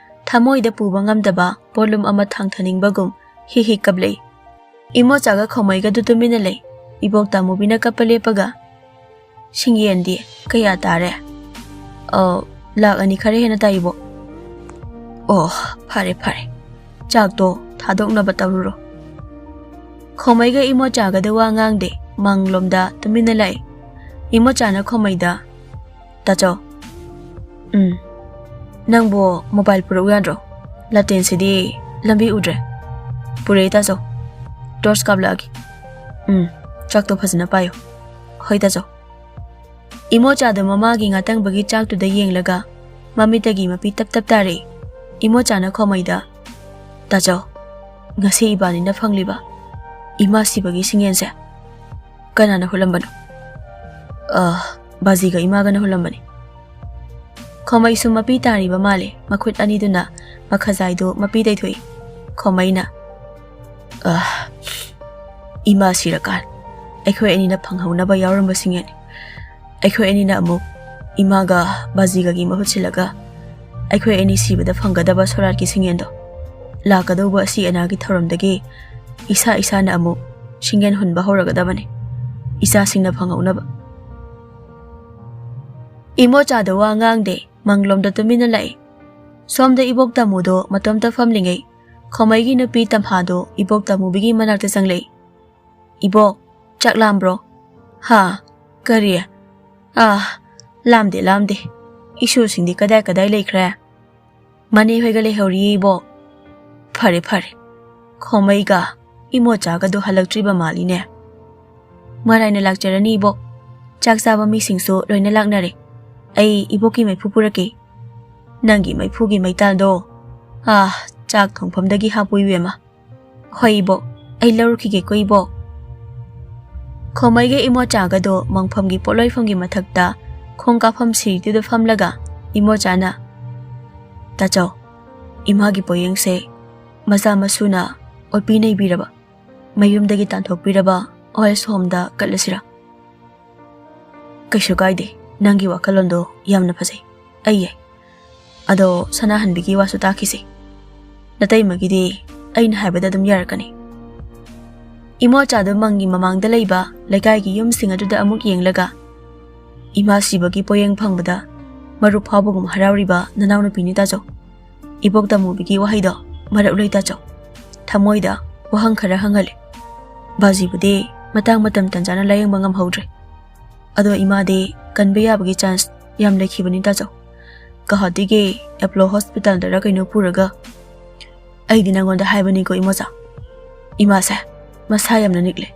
ꯊꯃꯣꯏꯗ ꯄꯨꯕ ꯉꯝꯗꯕ ꯄꯣꯠꯂꯨꯝ ꯑꯃ ꯊꯥꯡꯊꯅꯤꯡꯕꯒꯨꯝ ꯍꯤ ꯍꯤ ꯀꯞꯂꯛꯏ꯫ ꯏꯃꯣꯆꯥꯒ ꯈꯣꯃꯩꯒꯗꯨ ꯇꯨꯃꯤꯟꯅ ꯂꯩ꯫ ꯏꯕꯣꯛ ꯇꯥꯃꯨꯕꯤꯅ ꯀꯞꯄ ꯂꯦꯞꯄꯒ, "ꯁꯤꯡꯌꯦꯟꯗꯤ ꯀꯌꯥ ꯇꯥꯔꯦ?" "ꯑ, ꯂꯥꯛ ꯑꯅꯤ ꯈꯔ ꯍꯦꯟꯅ ꯇꯥꯏ ꯏꯕꯣꯛ꯫" "ꯑꯣ, ꯐꯔꯦ ꯐꯔꯦ, ꯆꯥꯛꯇꯣ ꯊꯥꯗꯣꯛꯅꯕ ꯇꯧꯔꯨꯔꯣ꯫" ꯈꯣꯃꯩꯒ ꯏꯃꯣꯆꯥꯒꯗ ꯋꯥ ꯉꯥꯡꯗꯦ, ꯃꯪꯂꯣꯝꯗ ꯇꯨꯃꯤꯟꯅ ꯂꯥꯛꯏ꯫ ꯏꯃꯣꯆꯥꯅ ꯈꯣꯃꯩꯗ, "ꯇꯥꯆꯧ꯫" "ꯎꯝ꯫ ꯅꯪꯕꯨ ꯃꯣꯕꯥꯏꯜ ꯄꯨꯔꯛꯎ ꯌꯥꯗ꯭ꯔꯣ? ꯂꯥꯇꯦꯟꯁꯤꯗꯤ ꯂꯝꯕꯤ ꯎꯗ꯭ꯔꯦ꯫" "ꯄꯨꯔꯛꯑꯦ ꯇꯥꯆꯧ꯫ ꯇꯣꯔꯆ ꯀꯥꯞꯂꯛꯑꯒꯦ꯫" "ꯎꯝ, ꯆꯥꯛꯇꯣ ꯐꯖꯅ ꯄꯥꯏꯌꯨ꯫" "ꯍꯣꯏ ꯇꯥꯆꯧ꯫" ꯏꯃꯣꯆꯥꯗꯣ ꯃꯃꯥꯒꯤ ꯉꯥꯇꯪꯕꯒꯤ ꯆꯥꯛꯇꯨꯗ ꯌꯦꯡꯂꯒ ꯃꯃꯤꯠꯇꯒꯤ ꯃꯄꯤ ꯇꯞ ꯇꯞ ꯇꯥꯔꯛꯏ꯫ ꯏꯃꯣꯆꯥꯅ ꯈꯣꯃꯩꯗ, "ꯇꯥꯆꯧ, ꯉꯁꯤ ꯏꯕꯥꯅꯤꯅ ꯐꯪꯂꯤꯕ ꯏꯃꯥ ꯁꯤꯕꯒꯤ ꯁꯤꯡꯌꯦꯟꯁꯦ ꯀꯅꯥꯅ ꯍꯨꯠꯂꯝꯕꯅꯣ?" "ꯑ, ꯕꯥꯖꯤꯒ ꯏꯃꯥꯒꯅ ꯍꯨꯠꯂꯝꯕꯅꯤ꯫" ꯈꯣꯃꯩꯁꯨ ꯃꯄꯤ ꯇꯥꯔꯤꯕ ꯃꯥꯜꯂꯦ, ꯃꯈꯨꯠ ꯑꯅꯤꯗꯨꯅ ꯃꯈꯖꯥꯏꯗꯨ ꯃꯄꯤ ꯇꯩꯊꯣꯛꯏ꯫ ꯈꯣꯃꯩꯅ, "ꯑ, ꯏꯃꯥ ꯁꯤꯔꯀꯥꯟ ꯑꯩꯈꯣꯏ ꯑꯅꯤꯅ ꯐꯪꯍꯧꯅꯕ ꯌꯥꯎꯔꯝꯕ ꯁꯤꯡꯌꯦꯟꯅꯤ꯫ ꯑꯩꯈꯣꯏ ꯑꯅꯤꯅ ꯑꯃꯨꯛ ꯏꯃꯥꯒ ꯕꯥꯖꯤꯒꯒꯤ ꯃꯍꯨꯠ ꯁꯤꯜꯂꯒ ꯑꯩꯈꯣꯏ ꯑꯅꯤ ꯁꯤꯕꯗ ꯐꯪꯒꯗꯕ ꯁꯣꯔꯥꯠꯀꯤ ꯁꯤꯡꯌꯦꯟꯗꯣ ꯂꯥꯛꯀꯗꯧꯕ ꯑꯁꯤ ꯑꯅꯥꯒꯤ ꯊꯧꯔꯝꯗꯒꯤ ꯏꯁꯥ ꯏꯁꯥꯅ ꯑꯃꯨꯛ ꯁꯤꯡꯒꯦꯟ ꯍꯨꯟꯕ ꯍꯧꯔꯒꯗꯕꯅꯤ, ꯏꯆꯥꯁꯤꯡꯅ ꯐꯪꯍꯧꯅꯕ꯫ ꯏꯃꯣꯆꯥꯗꯣ ꯋꯥ ꯉꯥꯡꯗꯦ, ꯃꯪꯂꯣꯝꯗ ꯇꯨꯃꯤꯟꯅ ꯂꯥꯛꯏ꯫ ꯁꯣꯝꯗ ꯏꯕꯣꯛ ꯇꯥꯃꯨꯗꯣ ꯃꯇꯣꯝꯇ ꯐꯝꯂꯤꯉꯩ, ꯈꯣꯃꯩꯒꯤ ꯅꯨꯄꯤ ꯇꯝꯐꯥꯗꯣ ꯏꯕꯣꯛ ꯇꯥꯃꯨꯕꯤꯒꯤ ꯃꯅꯥꯛꯇ ꯆꯪꯂꯛꯏ꯫ "ꯏꯕꯣꯛ, ꯆꯥꯛ ꯂꯥꯝꯕ꯭ꯔꯣ?" "ꯍꯥ? ꯀꯔꯤ? ꯑꯥ, ꯂꯥꯝꯗꯦ, ꯂꯥꯝꯗꯦ꯫ ꯏꯁꯨꯁꯤꯡꯗꯤ ꯀꯗꯥꯏ ꯀꯗꯥꯏ ꯂꯩꯈ꯭ꯔꯦ?" "ꯃꯅꯦ ꯍꯣꯏꯒ ꯂꯩꯍꯧꯔꯤꯌꯦ, ꯏꯕꯣꯛ꯫" "ꯐꯔꯦ, ꯐꯔꯦ꯫ ꯈꯣꯃꯩꯒ ꯏꯃꯣꯆꯥꯒꯗꯣ ꯍꯜꯂꯛꯇ꯭ꯔꯤꯕ ꯃꯥꯜꯂꯤꯅꯦ꯫" "ꯃꯔꯥꯏꯅ ꯂꯥꯛꯆꯔꯅꯤ, ꯏꯕꯣꯛ꯫ ꯆꯥꯛ ꯆꯥꯕ ꯃꯤꯁꯤꯡꯁꯨ ꯂꯣꯏꯅ ꯂꯥꯛꯅꯔꯦ꯫ ꯑꯩ ꯏꯕꯣꯛꯀꯤ ꯃꯩꯐꯨ ꯄꯨꯔꯛꯀꯦ꯫" "ꯅꯪꯒꯤ ꯃꯩꯐꯨꯒꯤ ꯃꯩꯇꯥꯜꯗꯣ, ꯑꯥ, ꯆꯥꯛ ꯊꯣꯡꯐꯝꯗꯒꯤ ꯍꯥꯞꯄꯨ, ꯏꯕꯦꯝꯃ꯫" "ꯍꯣꯏ, ꯏꯕꯣꯛ, ꯑꯩ ꯂꯧꯔꯨꯈꯤꯒꯦꯀꯣ, ꯏꯕꯣꯛ꯫" ꯈꯣꯃꯩꯒ ꯏꯃꯣꯆꯥꯒꯗꯣ ꯃꯪꯐꯝꯒꯤ ꯄꯣꯠꯂꯣꯏꯐꯝꯒꯤ ꯃꯊꯛꯇ ꯈꯣꯡ ꯀꯥꯞꯐꯝ ꯁꯤꯔꯤꯗꯨꯗ ꯐꯝꯂꯒ ꯏꯃꯣꯆꯥꯅ, "ꯇꯥꯆꯧ, ꯏꯃꯥꯒꯤ ꯄꯣꯌꯦꯡꯁꯦ ꯃꯆꯥ ꯃꯁꯨꯅ ꯑꯣꯠꯄꯤ ꯅꯩꯕꯤꯔꯕ, ꯃꯌꯨꯝꯗꯒꯤ ꯇꯥꯟꯊꯣꯛꯄꯤꯔꯕ ꯑꯣꯜ ꯑꯦꯖ ꯍꯣꯝꯗ ꯀꯠꯂꯁꯤꯔꯥ?" "ꯀꯩꯁꯨ ꯀꯥꯏꯗꯦ, ꯅꯪꯒꯤ ꯋꯥꯈꯜꯂꯣꯟꯗꯣ ꯌꯥꯝꯅ ꯐꯖꯩ꯫ ꯑꯩ ꯌꯥꯏ꯫ ꯑꯗꯣ ꯁꯅꯥꯍꯟꯕꯤꯒꯤ ꯋꯥꯁꯨ ꯇꯥꯈꯤꯁꯦ꯫ ꯅꯇꯩꯃꯒꯤꯗꯤ ꯑꯩꯅ ꯍꯥꯏꯕꯗ ꯑꯗꯨꯝ ꯌꯥꯔꯛꯀꯅꯤ꯫" ꯏꯃꯣꯆꯥꯗꯣ ꯃꯪꯒꯤ ꯃꯃꯥꯡꯗ ꯂꯩꯕ ꯂꯩꯀꯥꯏꯒꯤ ꯌꯨꯝꯁꯤꯡ ꯑꯗꯨꯗ ꯑꯃꯨꯛ ꯌꯦꯡꯂꯒ, "ꯏꯃꯥ ꯁꯤꯕꯒꯤ ꯄꯣꯌꯦꯡ ꯐꯪꯕꯗ ꯃꯔꯨꯞ ꯐꯥꯎꯕꯒꯨꯝ ꯍꯔꯥꯎꯔꯤꯕ ꯅꯅꯥꯎꯅꯨꯄꯤꯅꯤ, ꯇꯥꯆꯧ꯫ ꯏꯕꯣꯛ ꯇꯃꯨꯕꯤꯒꯤ ꯋꯥꯍꯩꯗꯣ ꯃꯔꯛ ꯂꯣꯏ, ꯇꯥꯆꯧ꯫ ꯊꯃꯣꯏꯗ ꯋꯥꯍꯪ ꯈꯔ ꯍꯪꯍꯜꯂꯦ꯫ ꯕꯥꯖꯤꯕꯨꯗꯤ ꯃꯇꯥꯡ ꯃꯇꯝ ꯇꯟꯖꯥꯅ ꯂꯥꯌꯦꯡꯕ ꯉꯝꯍꯧꯗ꯭ꯔꯦ꯫ ꯑꯗꯣ ꯏꯃꯥꯗꯤ ꯀꯟꯕ ꯌꯥꯕꯒꯤ ꯆꯥꯟꯁ ꯌꯥꯝ ꯂꯩꯈꯤꯕꯅꯤ, ꯇꯥꯆꯧ꯫ ꯒꯧꯍꯥꯇꯤꯒꯤ ꯑꯦꯄꯣꯂꯣ ꯍꯣꯁꯄꯤꯇꯥꯜꯗꯔ ꯀꯩꯅꯣ ꯄꯨꯔꯒ꯫ ꯑꯩꯗꯤ ꯅꯪꯉꯣꯟꯗ ꯍꯥꯏꯕꯅꯤꯀꯣ, ꯏꯃꯣꯆꯥ꯫ ꯏꯃꯥꯁꯦ ꯃꯁꯥ ꯌꯥꯝꯅ ꯅꯤꯛꯂꯦ꯫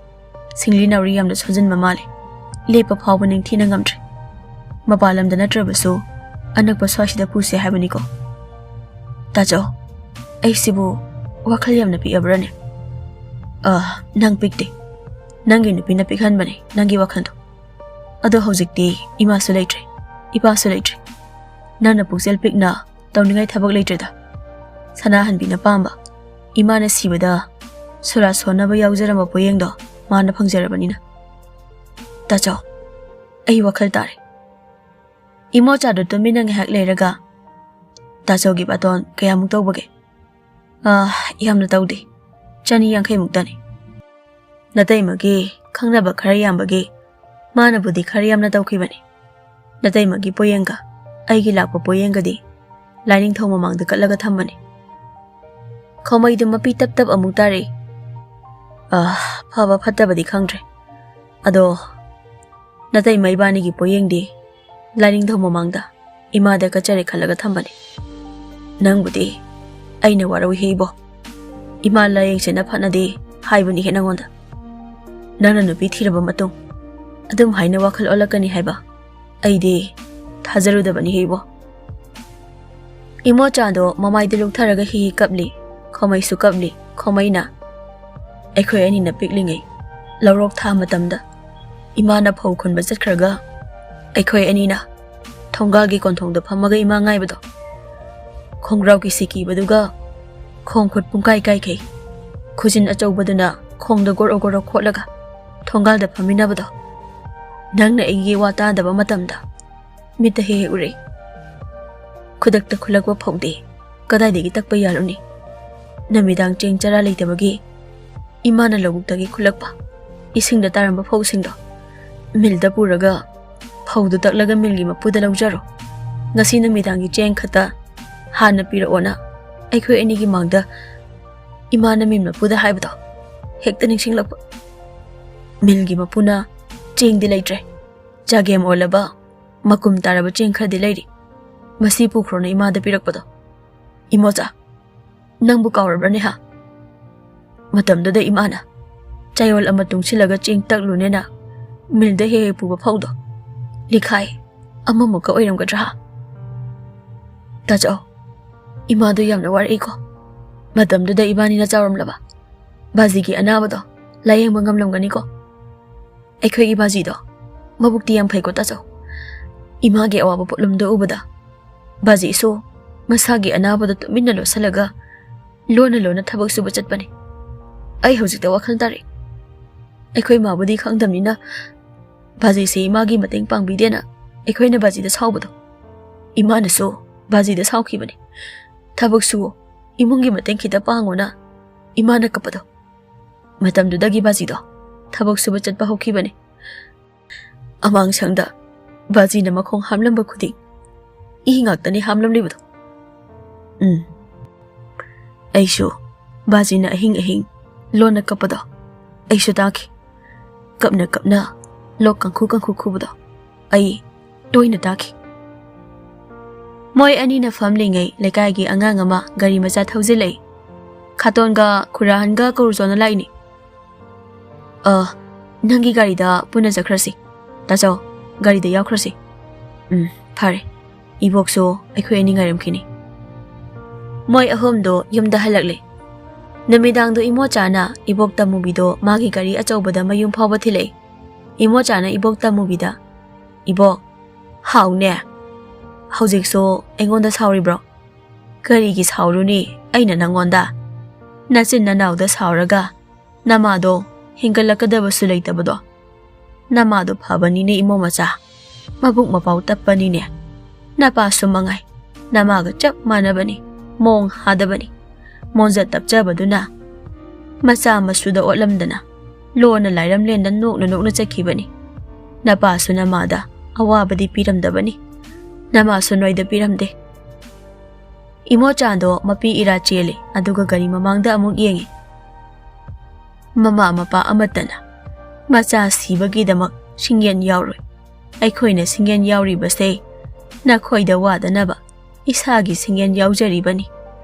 ꯁꯤꯡꯂꯤ ꯅꯥꯎꯔꯤ ꯌꯥꯝꯅ ꯁꯣꯟꯖꯤꯟꯕ ꯃꯥꯜꯂꯦ꯫ ꯂꯦꯞꯄ ꯐꯥꯎꯕ ꯅꯤꯡꯊꯤꯅ ꯉꯝꯗ꯭ꯔꯦ꯫ ꯃꯄꯥꯟ ꯂꯝꯗ ꯅꯠꯇ꯭ꯔꯕꯁꯨ ꯑꯅꯛꯄ ꯁ꯭ꯋꯥꯏꯁꯤꯗ ꯄꯨꯁꯦ ꯍꯥꯏꯕꯅꯤꯀꯣ꯫ ꯇꯥꯆꯧ, ꯑꯩꯁꯤꯕꯨ ꯋꯥꯈꯜ ꯌꯥꯝꯅ ꯄꯤꯛꯑꯕ꯭ꯔꯅꯦ?" "ꯑ, ꯅꯪ ꯄꯤꯛꯇꯦ꯫ ꯅꯪꯒꯤ ꯅꯨꯄꯤꯅ ꯄꯤꯛꯍꯟꯕꯅꯦ ꯅꯪꯒꯤ ꯋꯥꯈꯜꯗꯣ꯫ ꯑꯗꯣ ꯍꯧꯖꯤꯛꯇꯤ ꯏꯃꯥꯁꯨ ꯂꯩꯇ꯭ꯔꯦ, ꯏꯄꯥꯁꯨ ꯂꯩꯇ꯭ꯔꯦ꯫ ꯅꯪꯅ ꯄꯨꯛꯆꯦꯜ ꯄꯤꯛꯅ ꯇꯧꯅꯤꯡꯉꯥꯏ ꯊꯕꯛ ꯂꯩꯇ꯭ꯔꯦꯗ꯫ ꯁꯅꯥꯍꯟꯕꯤꯅ ꯄꯥꯝꯕ, ꯏꯃꯥꯅ ꯁꯤꯕꯗ ꯁꯣꯔꯥꯠ ꯁꯣꯟꯅꯕ ꯌꯥꯎꯖꯔꯝꯕ ꯄꯣꯌꯦꯡꯗꯣ ꯃꯥꯅ ꯐꯪꯖꯔꯕꯅꯤꯅ꯫" "ꯇꯥꯆꯧ, ꯑꯩ ꯋꯥꯈꯜ ꯇꯥꯔꯦ꯫" ꯏꯃꯣꯆꯥꯗꯨ ꯇꯨꯃꯤꯟꯅ ꯉꯥꯏꯍꯥꯛ ꯂꯩꯔꯒ, "ꯇꯥꯆꯧꯒꯤ ꯕꯥꯇꯣꯟ ꯀꯌꯥꯃꯨꯛ ꯇꯧꯕꯒꯦ?" ꯑꯥ, ꯌꯥꯝꯅ ꯇꯧꯗꯦ꯫ ꯆꯅꯤ ꯌꯥꯡꯈꯩ ꯃꯨꯛꯇꯅꯤ꯫ ꯅꯇꯩꯃꯒꯤ ꯈꯪꯅꯕ ꯈꯔ ꯌꯥꯝꯕꯒꯤ ꯃꯥꯅꯕꯨꯗꯤ ꯈꯔ ꯌꯥꯝꯅ ꯇꯧꯈꯤꯕꯅꯤ꯫ ꯅꯇꯩꯃꯒꯤ ꯄꯣꯌꯦꯡꯒ ꯑꯩꯒꯤ ꯂꯥꯛꯄ ꯄꯣꯌꯦꯡꯒꯗꯤ ꯂꯥꯏꯅꯤꯡꯊꯧ ꯃꯃꯥꯡꯗ ꯀꯠꯂꯒ ꯊꯝꯕꯅꯤ꯫ ꯈꯣꯃꯩꯗꯨ ꯃꯄꯤ ꯇꯞ ꯇꯞ ꯑꯃꯨꯛ ꯇꯥꯔꯛꯏ꯫ ꯑꯥ, ꯐꯕ ꯐꯠꯇꯕꯗꯤ ꯈꯪꯗ꯭ꯔꯦ꯫ ꯑꯗꯣ ꯅꯇꯩꯃ ꯏꯕꯥꯅꯤꯒꯤ ꯄꯣꯌꯦꯡꯗꯤ ꯂꯥꯏꯅꯤꯡꯊꯧ ꯃꯃꯥꯡꯗ ꯏꯃꯥꯗ ꯀꯠꯆꯔꯦ ꯈꯜꯂꯒ ꯊꯝꯕꯅꯤ꯫ ꯅꯪꯕꯨꯗꯤ ꯑꯩꯅ ꯋꯥꯔꯧꯏꯍꯦ ꯏꯕꯣ꯫ ꯏꯃꯥ ꯂꯥꯏꯌꯦꯡꯁꯤꯅ ꯐꯅꯗꯤ ꯍꯥꯏꯕꯅꯤꯍꯦ ꯅꯪꯉꯣꯟꯗ꯫ ꯅꯪꯅ ꯅꯨꯄꯤ ꯊꯤꯔꯕ ꯃꯇꯨꯡ ꯑꯗꯨꯝ ꯍꯥꯏꯅ ꯋꯥꯈꯜ ꯑꯣꯜꯂꯛꯀꯅꯤ ꯍꯥꯏꯕ ꯑꯩꯗꯤ ꯊꯥꯖꯔꯨꯗꯕꯅꯤꯍꯦ ꯏꯕꯣ꯫ ꯏꯃꯣꯆꯥꯗꯣ ꯃꯃꯥꯏꯗ ꯂꯨꯛꯊꯔꯒ ꯍꯤ ꯍꯤ ꯀꯞꯂꯤ꯫ ꯈꯣꯃꯩꯁꯨ ꯀꯞꯂꯤ꯫ ꯈꯣꯃꯩꯅ, ꯑꯩꯈꯣꯏ ꯑꯅꯤꯅ ꯄꯤꯛꯂꯤꯉꯩ ꯂꯧꯔꯣꯛ ꯊꯥ ꯃꯇꯝꯗ ꯏꯃꯥꯅ ꯐꯧ ꯈꯨꯟꯕ ꯆꯠꯈ꯭ꯔꯒ ꯑꯩꯈꯣꯏ ꯑꯅꯤꯅ ꯊꯣꯡꯒꯥꯜꯒꯤ ꯀꯣꯟꯊꯣꯡꯗ ꯐꯝꯃꯒ ꯏꯃꯥ ꯉꯥꯏꯕꯗꯣ, ꯈꯣꯡꯒ꯭ꯔꯥꯎꯒꯤ ꯁꯤꯀꯤꯕꯗꯨꯒ ꯈꯣꯡ ꯈꯨꯠ ꯄꯨꯡꯀꯥꯏ ꯀꯥꯏꯈꯩ꯫ ꯈꯨꯖꯤꯟ ꯑꯆꯧꯕꯗꯨꯅ ꯈꯣꯡꯗ ꯒꯣꯔꯣ ꯒꯣꯔꯣ ꯈꯣꯠꯂꯒ ꯊꯣꯡꯒꯥꯜꯗ ꯐꯝꯃꯤꯟꯅꯕꯗꯣ, ꯅꯪꯅ ꯑꯩꯒꯤ ꯋꯥ ꯇꯥꯗꯕ ꯃꯇꯝꯗ ꯃꯤꯠꯇ ꯍꯦꯛ ꯍꯦꯛ ꯎꯔꯦ꯫ ꯈꯨꯗꯛꯇ ꯈꯨꯜꯂꯛꯄ ꯐꯧꯗꯤ ꯀꯗꯥꯏꯗꯒꯤ ꯇꯛꯄ ꯌꯥꯔꯨꯅꯤ? ꯅꯨꯃꯤꯗꯥꯡ ꯆꯦꯡ ꯆꯔꯥ ꯂꯩꯇꯕꯒꯤ ꯏꯃꯥꯅ ꯂꯧꯕꯨꯛꯇꯒꯤ ꯈꯨꯜꯂꯛꯄ ꯏꯁꯤꯡꯗ ꯇꯥꯔꯝꯕ ꯐꯧꯁꯤꯡꯗꯣ ꯃꯤꯜꯗ ꯄꯨꯔꯒ ꯐꯧꯗꯨ ꯇꯛꯂꯒ ꯃꯤꯜꯒꯤ ꯃꯄꯨꯗ ꯂꯧꯖꯔꯣ꯫ ꯉꯁꯤ ꯅꯨꯃꯤꯗꯥꯡꯒꯤ ꯆꯦꯡ ꯈꯛꯇ ꯍꯥꯟꯅ ꯄꯤꯔꯛꯑꯣꯅ ꯑꯩꯈꯣꯏ ꯑꯅꯤꯒꯤ ꯃꯥꯡꯗ ꯏꯃꯥꯅ ꯃꯤꯜ ꯃꯄꯨꯗ ꯍꯥꯏꯕꯗꯣ ꯍꯦꯛꯇ ꯅꯤꯡꯁꯤꯡꯂꯛꯄ꯫ ꯃꯤꯜꯒꯤ ꯃꯄꯨꯅ ꯆꯦꯡꯗꯤ ꯂꯩꯇ꯭ꯔꯦ, ꯆꯒꯦꯝ ꯑꯣꯜꯂꯕ ꯃꯀꯨꯝ ꯇꯥꯔꯕ ꯆꯦꯡ ꯈꯔꯗꯤ ꯂꯩꯔꯤ꯫ ꯃꯁꯤ ꯄꯨꯈ꯭ꯔꯣꯅ ꯏꯃꯥꯗ ꯄꯤꯔꯛꯄꯗꯣ꯫ ꯏꯃꯣꯆꯥ, ꯅꯪꯕꯨ ꯀꯥꯎꯔꯕ꯭ꯔꯅꯦ ꯍꯥ? ꯃꯇꯝꯗꯨꯗ ꯏꯃꯥꯅ ꯆꯌꯣꯜ ꯑꯃ ꯇꯨꯡꯁꯤꯜꯂꯒ ꯆꯦꯡ ꯇꯛꯂꯨꯅꯦꯅ ꯃꯤꯜꯗ ꯍꯦꯛ ꯍꯦꯛ ꯄꯨꯕ ꯐꯧꯗꯣ ꯂꯤꯈꯥꯏ ꯑꯃꯃꯨꯛꯀ ꯑꯣꯏꯔꯝꯒꯗ꯭ꯔꯥ ꯍꯥ? ꯇꯥꯆꯧ, ꯏꯃꯥꯗꯣ ꯌꯥꯝꯅ ꯋꯥꯔꯛꯏꯀꯣ꯫ ꯃꯇꯝꯗꯨꯗ ꯏꯕꯥꯅꯤꯅ ꯆꯥꯎꯔꯝꯂꯕ ꯕꯥꯖꯤꯒꯤ ꯑꯅꯥꯕꯗꯣ ꯂꯥꯌꯦꯡꯕ ꯉꯝꯂꯝꯒꯅꯤꯀꯣ꯫ ꯑꯩꯈꯣꯏꯒꯤ ꯕꯥꯖꯤꯗꯣ ꯃꯕꯨꯛꯇꯤ ꯌꯥꯝ ꯐꯩꯀꯣ ꯇꯥꯆꯧ꯫ ꯏꯃꯥꯒꯤ ꯑꯋꯥꯕ ꯄꯣꯠꯂꯨꯝꯗꯣ ꯎꯕꯗ ꯕꯥꯖꯤꯁꯨ ꯃꯁꯥꯒꯤ ꯑꯅꯥꯕꯗꯣ ꯇꯨꯃꯤꯟꯅ ꯂꯣꯠꯁꯤꯜꯂꯒ ꯂꯣꯟꯅ ꯂꯣꯟꯅ ꯊꯕꯛ ꯁꯨꯕ ꯆꯠꯄꯅꯤ꯫ ꯑꯩ ꯍꯧꯖꯤꯛꯇ ꯋꯥꯈꯜ ꯇꯥꯔꯛꯏ꯫ ꯑꯩꯈꯣꯏ ꯃꯥꯕꯨꯗꯤ ꯈꯪꯗꯕꯅꯤꯅ ꯕꯥꯖꯤꯁꯦ ꯏꯃꯥꯒꯤ ꯃꯇꯦꯡ ꯄꯥꯡꯕꯤꯗꯦꯅ ꯑꯩꯈꯣꯏꯅ ꯕꯥꯖꯤꯗ ꯁꯥꯎꯕꯗꯣ, ꯏꯃꯥꯅꯁꯨ ꯕꯥꯖꯤꯗ ꯁꯥꯎꯈꯤꯕꯅꯤ꯫ ꯊꯕꯛ ꯁꯨꯋꯣ, ꯏꯃꯨꯡꯒꯤ ꯃꯇꯦꯡ ꯈꯤꯇ ꯄꯥꯡꯉꯣꯅ ꯏꯃꯥꯅ ꯀꯞꯄꯗꯣ꯫ ꯃꯇꯝꯗꯨꯗꯒꯤ ꯕꯥꯖꯤꯗꯣ ꯊꯕꯛ ꯁꯨꯕ ꯆꯠꯄ ꯍꯧꯈꯤꯕꯅꯤ꯫ ꯑꯃꯥꯡꯁꯪꯗ ꯕꯥꯖꯤꯅ ꯃꯈꯣꯡ ꯍꯥꯝꯂꯝꯕ ꯈꯨꯗꯤꯡ ꯏ ꯉꯥꯛꯇꯅꯤ ꯍꯥꯝꯂꯝꯂꯤꯕꯗꯣ꯫ ꯎꯝ, ꯑꯩꯁꯨ ꯕꯥꯖꯤꯅ ꯑꯍꯤꯡ ꯑꯍꯤꯡ ꯂꯣꯟꯅ ꯀꯞꯄꯗꯣ ꯑꯩꯁꯨ ꯇꯥꯈꯤ꯫ ꯀꯞꯅ ꯀꯞꯅ ꯂꯣꯛ ꯀꯥꯡꯈꯨ ꯀꯥꯡꯈꯨ ꯈꯨꯕꯗꯣ ꯑꯩ ꯇꯣꯏꯅ ꯇꯥꯈꯤ꯫ ꯃꯣꯏ ꯑꯅꯤꯅ ꯐꯝꯂꯤꯉꯩ ꯂꯩꯀꯥꯏꯒꯤ ꯑꯉꯥꯡ ꯑꯃ ꯒꯥꯔꯤ ꯃꯆꯥ ꯊꯧꯖꯤꯜꯂꯛꯏ꯫ ꯈꯥꯇꯣꯟꯒ ꯈꯨꯔꯥꯍꯟꯒ ꯀꯧꯔꯨꯆꯣꯅ ꯂꯥꯛꯏꯅꯤ꯫ "ꯑ, ꯅꯪꯒꯤ ꯒꯥꯔꯤꯗ ꯄꯨꯟꯅ ꯆꯠꯈ꯭ꯔꯁꯤ꯫ ꯇꯥꯆꯧ, ꯒꯥꯔꯤꯗ ꯌꯥꯎꯈ꯭ꯔꯁꯤ꯫ ꯎꯝ, ꯐꯔꯦ꯫ ꯏꯕꯣꯛꯁꯨ ꯑꯩꯈꯣꯏ ꯑꯅꯤ ꯉꯥꯏꯔꯝꯈꯤꯅꯤ꯫" ꯃꯣꯏ ꯑꯍꯨꯝꯗꯣ ꯌꯨꯝꯗ ꯍꯜꯂꯛꯂꯦ꯫ ꯅꯨꯃꯤꯗꯥꯡꯗꯣ ꯏꯃꯣꯆꯥꯅ ꯏꯕꯣꯛ ꯇꯃꯨꯕꯤꯗꯣ ꯃꯥꯒꯤ ꯒꯥꯔꯤ ꯑꯆꯧꯕꯗ ꯃꯌꯨꯝ ꯐꯥꯎꯕ ꯊꯤꯜꯂꯛꯏ꯫ ꯏꯃꯣꯆꯥꯅ ꯏꯕꯣꯛ ꯇꯃꯨꯕꯤꯗ, "ꯏꯕꯣꯛ, ꯍꯥꯎꯅꯦ, ꯍꯧꯖꯤꯛꯁꯨ ꯑꯩꯉꯣꯟꯗ ꯁꯥꯎꯔꯤꯕ꯭ꯔꯣ?" "ꯀꯔꯤꯒꯤ ꯁꯥꯎꯔꯨꯅꯤ ꯑꯩꯅ ꯅꯪꯉꯣꯟꯗ? ꯅꯆꯤꯟ ꯅꯅꯥꯎꯗ ꯁꯥꯎꯔꯒ ꯅꯃꯥꯗꯣ ꯍꯤꯡꯒꯠꯂꯛꯀꯗꯕꯁꯨ ꯂꯩꯇꯕꯗꯣ꯫ ꯅꯃꯥꯗꯣ ꯐꯕꯅꯤꯅꯦ ꯏꯃꯣ ꯃꯆꯥ, ꯃꯕꯨꯛ ꯃꯄꯥꯎ ꯇꯞꯄꯅꯤꯅꯦ꯫ ꯅꯄꯥꯁꯨ ꯃꯉꯥꯏ, ꯅꯃꯥꯒ ꯆꯞ ꯃꯥꯟꯅꯕꯅꯤ, ꯃꯣꯡ ꯍꯥꯗꯕꯅꯤ꯫ ꯃꯣꯟꯖ ꯇꯞꯆꯕꯗꯨꯅ ꯃꯆꯥ ꯃꯁꯨꯗ ꯑꯣꯠꯂꯝꯗꯅ ꯂꯣꯟꯅ ꯂꯥꯏꯔꯝꯂꯦꯟꯗ ꯅꯣꯛꯅ ꯅꯣꯛꯅ ꯆꯠꯈꯤꯕꯅꯤ꯫ ꯅꯄꯥꯁꯨ ꯅꯃꯥꯗ ꯑꯋꯥꯕꯗꯤ ꯄꯤꯔꯝꯗꯕꯅꯤ, ꯅꯃꯥꯁꯨ ꯅꯣꯏꯗ ꯄꯤꯔꯝꯗꯦ꯫" ꯏꯃꯣꯆꯥꯗꯣ ꯃꯄꯤ ꯏꯔꯥ ꯆꯦꯜꯂꯤ, ꯑꯗꯨꯒ ꯒꯥꯔꯤ ꯃꯃꯥꯡꯗ ꯑꯃꯨꯛ ꯌꯦꯡꯉꯤ꯫ "ꯃꯃꯥ ꯃꯄꯥ ꯑꯃꯠꯇꯅ ꯃꯆꯥ ꯁꯤꯕꯒꯤꯗꯃꯛ ꯁꯤꯡꯌꯦꯟ ꯌꯥꯎꯔꯣꯏ꯫ ꯑꯩꯈꯣꯏꯅ ꯁꯤꯡꯌꯦꯟ ꯌꯥꯎꯔꯤꯕꯁꯦ ꯅꯈꯣꯏꯗ ꯋꯥꯗꯅꯕ ꯏꯁꯥꯒꯤ ꯁꯤꯡꯌꯦꯟ ꯌꯥꯎꯖꯔꯤꯕꯅꯤ꯫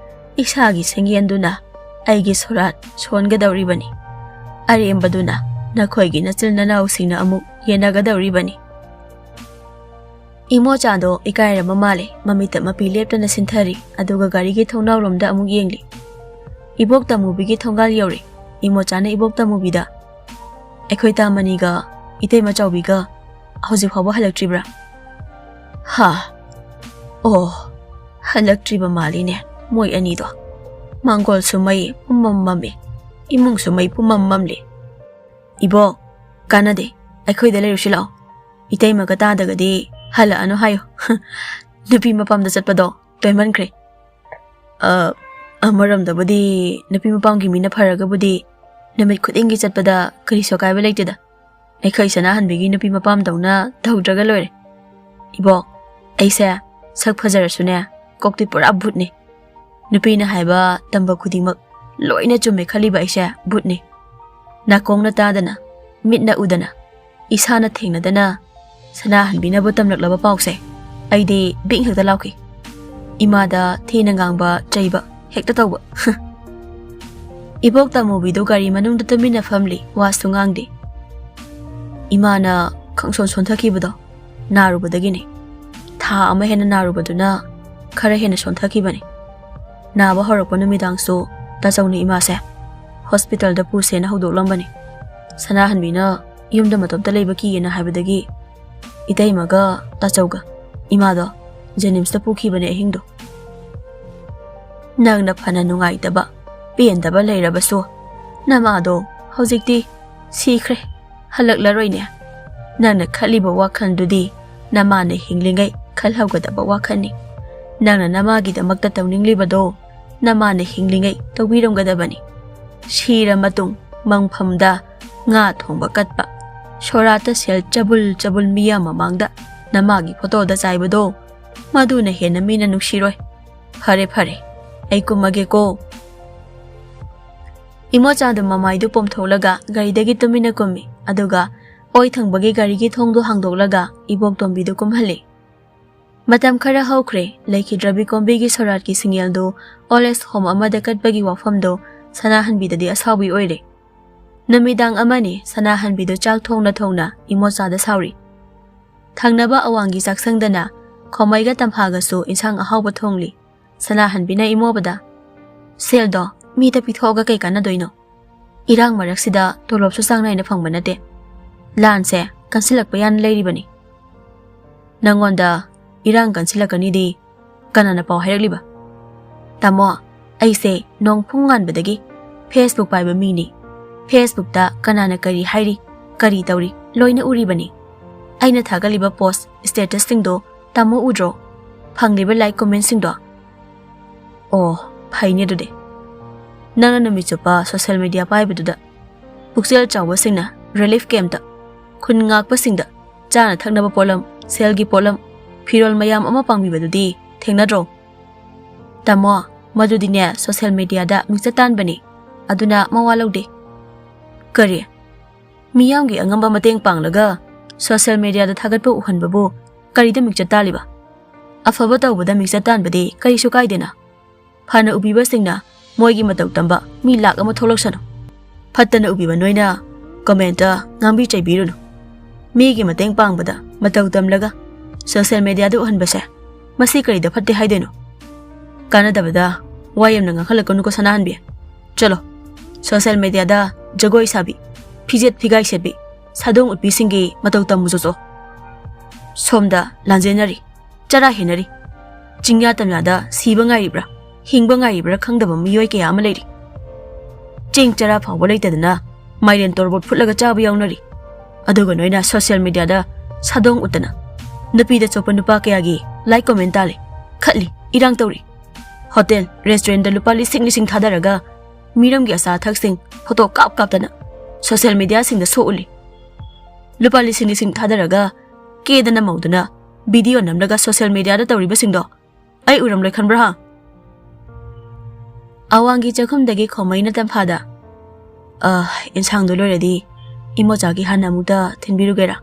ꯏꯁꯥꯒꯤ ꯁꯤꯡꯌꯦꯟꯗꯨꯅ ꯑꯩꯒꯤ ꯁꯣꯔꯥꯠ ꯁꯣꯟꯒꯗꯧꯔꯤꯕꯅꯤ꯫ ꯑꯔꯦꯝꯕꯗꯨꯅ ꯅꯈꯣꯏꯒꯤ ꯅꯆꯤꯟ ꯅꯅꯥꯎꯁꯤꯡꯅ ꯑꯃꯨꯛ ꯌꯦꯟꯅꯒꯗꯧꯔꯤꯕꯅꯤ꯫" ꯏꯃꯣꯆꯥꯗꯣ ꯏꯀꯥꯏꯔꯕ ꯃꯥꯜꯂꯦ꯫ ꯃꯃꯤꯠꯇ ꯃꯄꯤ ꯂꯦꯞꯇꯅ ꯁꯤꯟꯊꯔꯤ, ꯑꯗꯨꯒ ꯒꯥꯔꯤꯒꯤ ꯊꯣꯡꯅꯥꯎꯔꯣꯝꯗ ꯑꯃꯨꯛ ꯌꯦꯡꯂꯤ꯫ ꯏꯕꯣꯛ ꯇꯃꯨꯕꯤꯒꯤ ꯊꯣꯡꯒꯥꯜ ꯌꯧꯔꯦ꯫ ꯏꯃꯣꯆꯥꯅ ꯏꯕꯣꯛ ꯇꯃꯨꯕꯤꯗ, "ꯑꯩꯈꯣꯏ ꯇꯥꯃꯅꯤꯒ ꯏꯇꯩꯃ ꯆꯥꯎꯕꯤꯒ ꯍꯧꯖꯤꯛ ꯐꯥꯎꯕ ꯍꯜꯂꯛꯇ꯭ꯔꯤꯕ꯭ꯔꯥ?" "ꯍꯥ? ꯑꯣ, ꯍꯜꯂꯛꯇ꯭ꯔꯤꯕ ꯃꯥꯜꯂꯤꯅꯦ ꯃꯣꯏ ꯑꯅꯤꯗꯣ꯫ ꯃꯥꯡꯒꯣꯜꯁꯨ ꯃꯩ ꯄꯨꯝꯃꯝ ꯃꯝꯃꯤ, ꯏꯃꯨꯡꯁꯨ ꯃꯩ ꯄꯨꯝꯃꯝ ꯃꯝꯂꯤ꯫ ꯏꯕꯣꯛ, ꯀꯥꯟꯅꯗꯦ, ꯑꯩꯈꯣꯏꯗ ꯂꯩꯔꯨꯁꯤ ꯂꯥꯛꯑꯣ꯫ ꯏꯇꯩꯃꯒ ꯇꯥꯗꯒꯗꯤ ꯍꯜꯂꯛꯑꯅꯨ ꯍꯥꯏꯌꯨ꯫ ꯅꯨꯄꯤ ꯃꯄꯥꯝꯗ ꯆꯠꯄꯗꯣ ꯇꯣꯏꯃꯟꯈ꯭ꯔꯦ꯫" "ꯑ, ꯑꯃꯔꯣꯝꯗꯕꯨꯗꯤ ꯅꯨꯄꯤ ꯃꯄꯥꯝꯒꯤ ꯃꯤꯅ ꯐꯔꯒꯕꯨꯗꯤ ꯅꯨꯃꯤꯠ ꯈꯨꯗꯤꯡꯒꯤ ꯆꯠꯄꯗ ꯀꯔꯤꯁꯨ ꯑꯀꯥꯏꯕ ꯂꯩꯇꯦꯗ꯫ ꯑꯩꯈꯣꯏ ꯁꯅꯥꯍꯟꯕꯤꯒꯤ ꯅꯨꯄꯤ ꯃꯄꯥꯝꯗꯧꯅ ꯇꯧꯗ꯭ꯔꯒ ꯂꯣꯏꯔꯦ꯫ ꯏꯕꯣꯛ, ꯑꯩꯁꯦ ꯁꯛ ꯐꯖꯔꯁꯨꯅꯦ, ꯀꯣꯛꯇꯤ ꯄꯨꯔꯥ ꯚꯨꯠꯅꯤ꯫ ꯅꯨꯄꯤꯅ ꯍꯥꯏꯕ ꯇꯝꯕ ꯈꯨꯗꯤꯡꯃꯛ ꯂꯣꯏꯅ ꯆꯨꯝꯃꯦ ꯈꯜꯂꯤꯕ ꯑꯩꯁꯦ ꯚꯨꯠꯅꯤ꯫ ꯅꯥꯀꯣꯡꯅ ꯇꯥꯗꯅ, ꯃꯤꯠꯅ ꯎꯗꯅ, ꯏꯁꯥꯅ ꯊꯦꯡꯅꯗꯅ ꯁꯅꯥꯍꯟꯕꯤꯅꯕꯨ ꯇꯝꯂꯛꯂꯕ ꯄꯥꯎꯁꯦ ꯑꯩꯗꯤ ꯕꯤꯛ ꯍꯦꯛꯇ ꯂꯥꯎꯈꯤ꯫ ꯏꯃꯥꯗ ꯊꯤꯅ ꯉꯥꯡꯕ, ꯆꯩꯕ ꯍꯦꯛꯇ ꯇꯧꯕ꯫ ꯏꯕꯣꯛ ꯇꯥꯃꯨꯕꯤꯗꯨ ꯒꯥꯔꯤ ꯃꯅꯨꯡꯗ ꯇꯨꯃꯤꯟꯅ ꯐꯝꯂꯤ, ꯋꯥꯁꯨ ꯉꯥꯡꯗꯦ꯫ ꯏꯃꯥꯅ ꯈꯪꯁꯣꯟ ꯁꯣꯟꯊꯈꯤꯕꯗꯣ ꯅꯥꯔꯨꯕꯗꯒꯤꯅꯤ꯫ ꯊꯥ ꯑꯃ ꯍꯦꯟꯅ ꯅꯥꯔꯨꯕꯗꯨꯅ ꯈꯔ ꯍꯦꯟꯅ ꯁꯣꯟꯊꯈꯤꯕꯅꯤ꯫ ꯅꯥꯕ ꯍꯧꯔꯛꯄ ꯅꯨꯃꯤꯗꯥꯡꯁꯨ ꯇꯥꯆꯧꯅ ꯏꯃꯥꯁꯦ ꯍꯣꯁꯄꯤꯇꯥꯜꯗ ꯄꯨꯁꯦꯅ ꯍꯧꯗꯣꯛꯂꯝꯕꯅꯤ꯫ ꯁꯅꯥꯍꯟꯕꯤꯅ ꯌꯨꯝꯗ ꯃꯇꯣꯝꯇ ꯂꯩꯕ ꯀꯤꯌꯦꯅ ꯍꯥꯏꯕꯗꯒꯤ ꯏꯇꯩꯃꯒ ꯇꯥꯆꯧꯒ ꯏꯃꯥꯗꯣ ꯖꯦꯅꯤꯝꯁꯇ ꯄꯨꯈꯤꯕꯅꯦ ꯑꯍꯤꯡꯗꯣ꯫ ꯅꯪꯅ ꯐꯅ ꯅꯨꯡꯉꯥꯏꯇꯕ, ꯄꯦꯟꯗꯕ ꯂꯩꯔꯕꯁꯨ, ꯅꯃꯥꯗꯣ ꯍꯧꯖꯤꯛꯇꯤ ꯁꯤꯈ꯭ꯔꯦ, ꯍꯜꯂꯛꯂꯔꯣꯏꯅꯦ꯫ ꯅꯪꯅ ꯈꯜꯂꯤꯕ ꯋꯥꯈꯜꯗꯨꯗꯤ ꯅꯃꯥꯅ ꯍꯤꯡꯂꯤꯉꯩ ꯈꯜꯍꯧꯒꯗꯕ ꯋꯥꯈꯜꯅꯤ꯫ ꯅꯪꯅ ꯅꯃꯥꯒꯤꯗꯃꯛꯇ ꯇꯧꯅꯤꯡꯂꯤꯕꯗꯣ ꯅꯃꯥꯅ ꯍꯤꯡꯂꯤꯉꯩ ꯇꯧꯕꯤꯔꯝꯒꯗꯕꯅꯤ꯫ ꯁꯤꯔ ꯃꯇꯨꯡ ꯃꯪꯐꯝꯗ ꯉꯥ ꯊꯣꯡꯕ ꯀꯠꯄ, ꯁꯣꯔꯥꯠꯇ ꯁꯦꯜ ꯆꯕꯨꯜ ꯆꯕꯨꯜ ꯃꯤꯌꯥꯝ ꯃꯃꯥꯡꯗ ꯅꯃꯥꯒꯤ ꯐꯣꯇꯣꯗ ꯆꯥꯏꯕꯗꯣ, ꯃꯗꯨꯅ ꯍꯦꯟꯅ ꯃꯤꯅ ꯅꯨꯡꯁꯤꯔꯣꯏ꯫ ꯐꯔꯦ, ꯐꯔꯦ, ꯑꯩ ꯀꯨꯝꯃꯒꯦꯀꯣ꯫ ꯏꯃꯣꯆꯥꯗꯨ ꯃꯃꯥꯏꯗꯨ ꯄꯣꯝꯊꯣꯛꯂꯒ ꯒꯥꯔꯤꯗꯒꯤ ꯇꯨꯃꯤꯟꯅ ꯀꯨꯝꯃꯤ, ꯑꯗꯨꯒ ꯑꯣꯏ ꯊꯪꯕꯒꯤ ꯒꯥꯔꯤꯒꯤ ꯊꯣꯡꯗꯨ ꯍꯥꯡꯗꯣꯛꯂꯒ ꯏꯕꯣꯛꯇꯣꯝꯕꯤꯗꯨ ꯀꯨꯝꯍꯜꯂꯤ꯫ ꯃꯇꯝ ꯈꯔ ꯍꯧꯈ꯭ꯔꯦ, ꯂꯩꯈꯤꯗ꯭ꯔꯕꯤ ꯀꯣꯝꯕꯤꯒꯤ ꯁꯣꯔꯥꯠꯀꯤ ꯁꯤꯡꯌꯦꯜꯗꯨ ꯑꯣꯜ ꯑꯦꯖ ꯍꯣꯝ ꯑꯃꯗ ꯀꯠꯄꯒꯤ ꯋꯥꯐꯝꯗꯨ ꯁꯅꯥꯍꯟꯕꯤꯗꯗꯤ ꯑꯁꯥꯎꯕꯤ ꯑꯣꯏꯔꯦ꯫ ꯅꯨꯃꯤꯗꯥꯡ ꯑꯃꯅꯤ ꯁꯅꯥꯍꯟꯕꯤꯗꯨ ꯆꯥꯛ ꯊꯣꯡꯅ ꯊꯣꯡꯅ ꯏꯃꯣꯆꯥꯗ ꯁꯥꯎꯔꯤ꯫ ꯊꯪꯅꯕ ꯑꯋꯥꯡꯒꯤ ꯆꯥꯛꯁꯪꯗꯅ ꯈꯣꯃꯩꯒ ꯇꯝꯐꯥꯒꯁꯨ ꯏꯟꯁꯥꯡ ꯑꯍꯥꯎꯕ ꯊꯣꯡꯂꯤ꯫ ꯁꯅꯥꯍꯟꯕꯤꯅ ꯏꯃꯣꯕꯗ, "ꯁꯦꯜꯗꯣ ꯃꯤꯗ ꯄꯤꯊꯣꯛꯑꯒ ꯀꯩ ꯀꯥꯟꯅꯗꯣꯏꯅꯣ? ꯏꯔꯥꯡ ꯃꯔꯛꯁꯤꯗ ꯇꯣꯂꯣꯞꯁꯨ ꯆꯥꯡ ꯅꯥꯏꯅ ꯐꯪꯕ ꯅꯠꯇꯦ꯫ ꯂꯥꯟꯁꯦ ꯀꯟꯁꯤꯜꯂꯛꯄ ꯌꯥꯅ ꯂꯩꯔꯤꯕꯅꯤ꯫ ꯅꯪꯉꯣꯟꯗ ꯏꯔꯥꯡ ꯀꯟꯁꯤꯜꯂꯛꯀꯅꯤꯗꯤ ꯀꯅꯥꯅ ꯄꯥꯎ ꯍꯥꯏꯔꯛꯂꯤꯕ?" "ꯇꯥꯃꯣ, ꯑꯩꯁꯦ ꯅꯣꯡ ꯐꯨꯡ ꯉꯥꯟꯕꯗꯒꯤ Facebook ꯄꯥꯏꯕ ꯃꯤꯅꯤ꯫ Facebookꯇ ꯀꯅꯥꯅ ꯀꯔꯤ ꯍꯥꯏꯔꯤ, ꯀꯔꯤ ꯇꯧꯔꯤ, ꯂꯣꯏꯅ ꯎꯔꯤꯕꯅꯤ꯫ ꯑꯩꯅ ꯊꯥꯒꯠꯂꯤꯕ ꯄꯣꯁ, ꯁ꯭ꯇꯦꯇꯁꯁꯤꯡꯗꯣ ꯇꯥꯃꯣ ꯎꯗ꯭ꯔꯣ? ꯐꯪꯂꯤꯕ ꯂꯥꯏꯛ, ꯀꯣꯃꯦꯟꯠꯁꯤꯡꯗꯣ?" "ꯑꯣ, ꯐꯩꯅꯦ ꯑꯗꯨꯗꯤ꯫ ꯅꯪꯅ ꯅꯨꯃꯤꯠ ꯆꯨꯞꯄ ꯁꯣꯁꯤꯌꯦꯜ ꯃꯤꯗꯤꯌꯥ ꯄꯥꯏꯕꯗꯨꯗ ꯄꯨꯛꯆꯦꯜ ꯆꯥꯎꯕꯁꯤꯡꯅ ꯔꯤꯂꯤꯐ ꯀꯦꯝꯞꯇ ꯈꯨꯟ ꯉꯥꯛꯄꯁꯤꯡꯗ ꯆꯥꯅ ꯊꯛꯅꯕ ꯄꯣꯠꯂꯝ, ꯁꯦꯜꯒꯤ ꯄꯣꯠꯂꯝ, ꯐꯤꯔꯣꯜ ꯃꯌꯥꯝ ꯑꯃ ꯄꯥꯡꯕꯤꯕꯗꯨꯗꯤ ꯊꯦꯡꯅꯗ꯭ꯔꯣ? ꯇꯥꯃꯣ, ꯃꯗꯨꯗꯤꯅꯦ ꯁꯣꯁꯤꯌꯦꯜ ꯃꯤꯗꯤꯌꯥꯗ ꯃꯤꯡꯆꯠ ꯇꯥꯟꯕꯅꯤ, ꯑꯗꯨꯅ ꯃꯋꯥ ꯂꯧꯗꯦ꯫ ꯀꯔꯤ? ꯃꯤꯌꯥꯝꯒꯤ ꯑꯉꯝꯕ ꯃꯇꯦꯡ ꯄꯥꯡꯂꯒ ꯁꯣꯁꯤꯌꯦꯜ ꯃꯤꯗꯤꯌꯥꯗ ꯊꯥꯒꯠꯄ ꯎꯍꯟꯕꯕꯨ ꯀꯔꯤꯗ ꯃꯤꯡꯆꯠ ꯇꯥꯜꯂꯤꯕ? ꯑꯐꯕ ꯇꯧꯕꯗ ꯃꯤꯡꯆꯠ ꯇꯥꯟꯕꯗꯤ ꯀꯔꯤꯁꯨ ꯀꯥꯏꯗꯦꯅ꯫ ꯐꯅ ꯎꯕꯤꯕꯁꯤꯡꯅ ꯃꯣꯏꯒꯤ ꯃꯇꯧ ꯇꯝꯕ ꯃꯤ ꯂꯥꯛ ꯑꯃ ꯊꯣꯛꯂꯛꯁꯅꯨ꯫ ꯐꯠꯇꯅ ꯎꯕꯤꯕ ꯅꯣꯏꯅ ꯀꯃꯦꯟꯇ ꯉꯥꯡꯕꯤ ꯆꯩꯕꯤꯔꯨꯅꯨ꯫ ꯃꯤꯒꯤ ꯃꯇꯦꯡ ꯄꯥꯡꯕꯗ ꯃꯇꯧ ꯇꯝꯂꯒ ꯁꯣꯁꯤꯌꯦꯜ ꯃꯤꯗꯤꯌꯥꯗ ꯎꯍꯟꯕꯁꯦ ꯃꯁꯤ ꯀꯔꯤꯗ ꯐꯠꯇꯦ ꯍꯥꯏꯗꯣꯏꯅꯣ? ꯀꯥꯟꯅꯗꯕꯗ ꯋꯥ ꯌꯥꯝꯅ ꯉꯥꯡꯍꯜꯂꯛꯀꯅꯨꯀꯣ ꯁꯅꯥꯍꯟꯕꯤ꯫ ꯆꯠꯂꯣ, ꯁꯣꯁꯤꯌꯦꯜ ꯃꯤꯗꯤꯌꯥꯗ ꯖꯒꯣꯏ ꯁꯥꯕꯤ, ꯐꯤꯖꯦꯠ ꯐꯤꯒꯥꯏ ꯁꯦꯠꯄꯤ, ꯁꯥꯗꯣꯡ ꯎꯠꯄꯤꯁꯤꯡꯒꯤ ꯃꯇꯧ ꯇꯝꯃꯨ ꯆꯣꯆꯣ꯫ ꯁꯣꯝꯗ ꯂꯥꯟꯖꯦꯟꯅꯔꯤ, ꯆꯔꯥ ꯍꯦꯟꯅꯔꯤ꯫ ꯆꯤꯡꯌꯥ ꯇꯝꯌꯥꯗ ꯁꯤꯕ ꯉꯥꯏꯔꯤꯕ꯭ꯔꯥ, ꯍꯤꯡꯕ ꯉꯥꯏꯔꯤꯕ꯭ꯔꯥ ꯈꯪꯗꯕ ꯃꯤꯑꯣꯏ ꯀꯌꯥ ꯑꯃ ꯂꯩꯔꯤ꯫ ꯆꯦꯡ ꯆꯔꯥ ꯐꯥꯎꯕ ꯂꯩꯇꯗꯅ ꯃꯥꯏꯔꯦꯟ ꯇꯣꯔꯕꯣꯠ ꯐꯨꯠꯂꯒ ꯆꯥꯕ ꯌꯥꯎꯅꯔꯤ꯫ ꯑꯗꯨꯒ ꯅꯣꯏꯅ ꯁꯣꯁꯤꯌꯦꯜ ꯃꯤꯗꯤꯌꯥꯗ ꯁꯥꯗꯣꯡ ꯎꯠꯇꯅ ꯅꯨꯄꯤꯗ ꯆꯣꯞꯄ ꯅꯨꯄꯥ ꯀꯌꯥꯒꯤ ꯂꯥꯏꯛ ꯀꯣꯃꯦꯟ ꯇꯥꯜꯂꯤ, ꯈꯠꯂꯤ, ꯏꯔꯥꯡ ꯇꯧꯔꯤ꯫ ꯍꯣꯇꯦꯜ, ꯔꯦꯁꯇꯨꯔꯦꯟꯗ ꯂꯨꯄꯥ ꯂꯤꯁꯤꯡ ꯂꯤꯁꯤꯡ ꯊꯥꯗꯔꯒ ꯃꯤꯔꯝꯒꯤ ꯑꯆꯥ ꯑꯊꯛꯁꯤꯡ ꯐꯣꯇꯣ ꯀꯥꯞ ꯀꯥꯞꯇꯅ ꯁꯣꯁꯤꯌꯦꯜ ꯃꯤꯗꯤꯌꯥꯁꯤꯡꯗ ꯁꯣ ꯎꯠꯂꯤ꯫ ꯂꯨꯄꯥ ꯂꯤꯁꯤꯡ ꯂꯤꯁꯤꯡ ꯊꯥꯗꯔꯒ ꯀꯦꯗꯅ ꯃꯧꯗꯅ ꯚꯤꯗꯤꯑꯣ ꯅꯝꯂꯒ ꯁꯣꯁꯤꯌꯦꯜ ꯃꯤꯗꯤꯌꯥꯗ ꯇꯧꯔꯤꯕꯁꯤꯡꯗꯣ ꯑꯩ ꯎꯔꯝꯂꯣꯏ ꯈꯟꯕ꯭ꯔꯥ ꯍꯥ? ꯑꯋꯥꯡꯒꯤ ꯆꯥꯛꯈꯨꯝꯗꯒꯤ ꯈꯣꯃꯩꯅ ꯇꯝꯐꯥꯗ, "ꯑ, ꯏꯟꯁꯥꯡꯗꯣ ꯂꯣꯏꯔꯗꯤ ꯏꯃꯣꯆꯥꯒꯤ ꯍꯥꯟꯅ ꯑꯃꯨꯛꯇ ꯊꯤꯟꯕꯤꯔꯨꯒꯦꯔꯥ?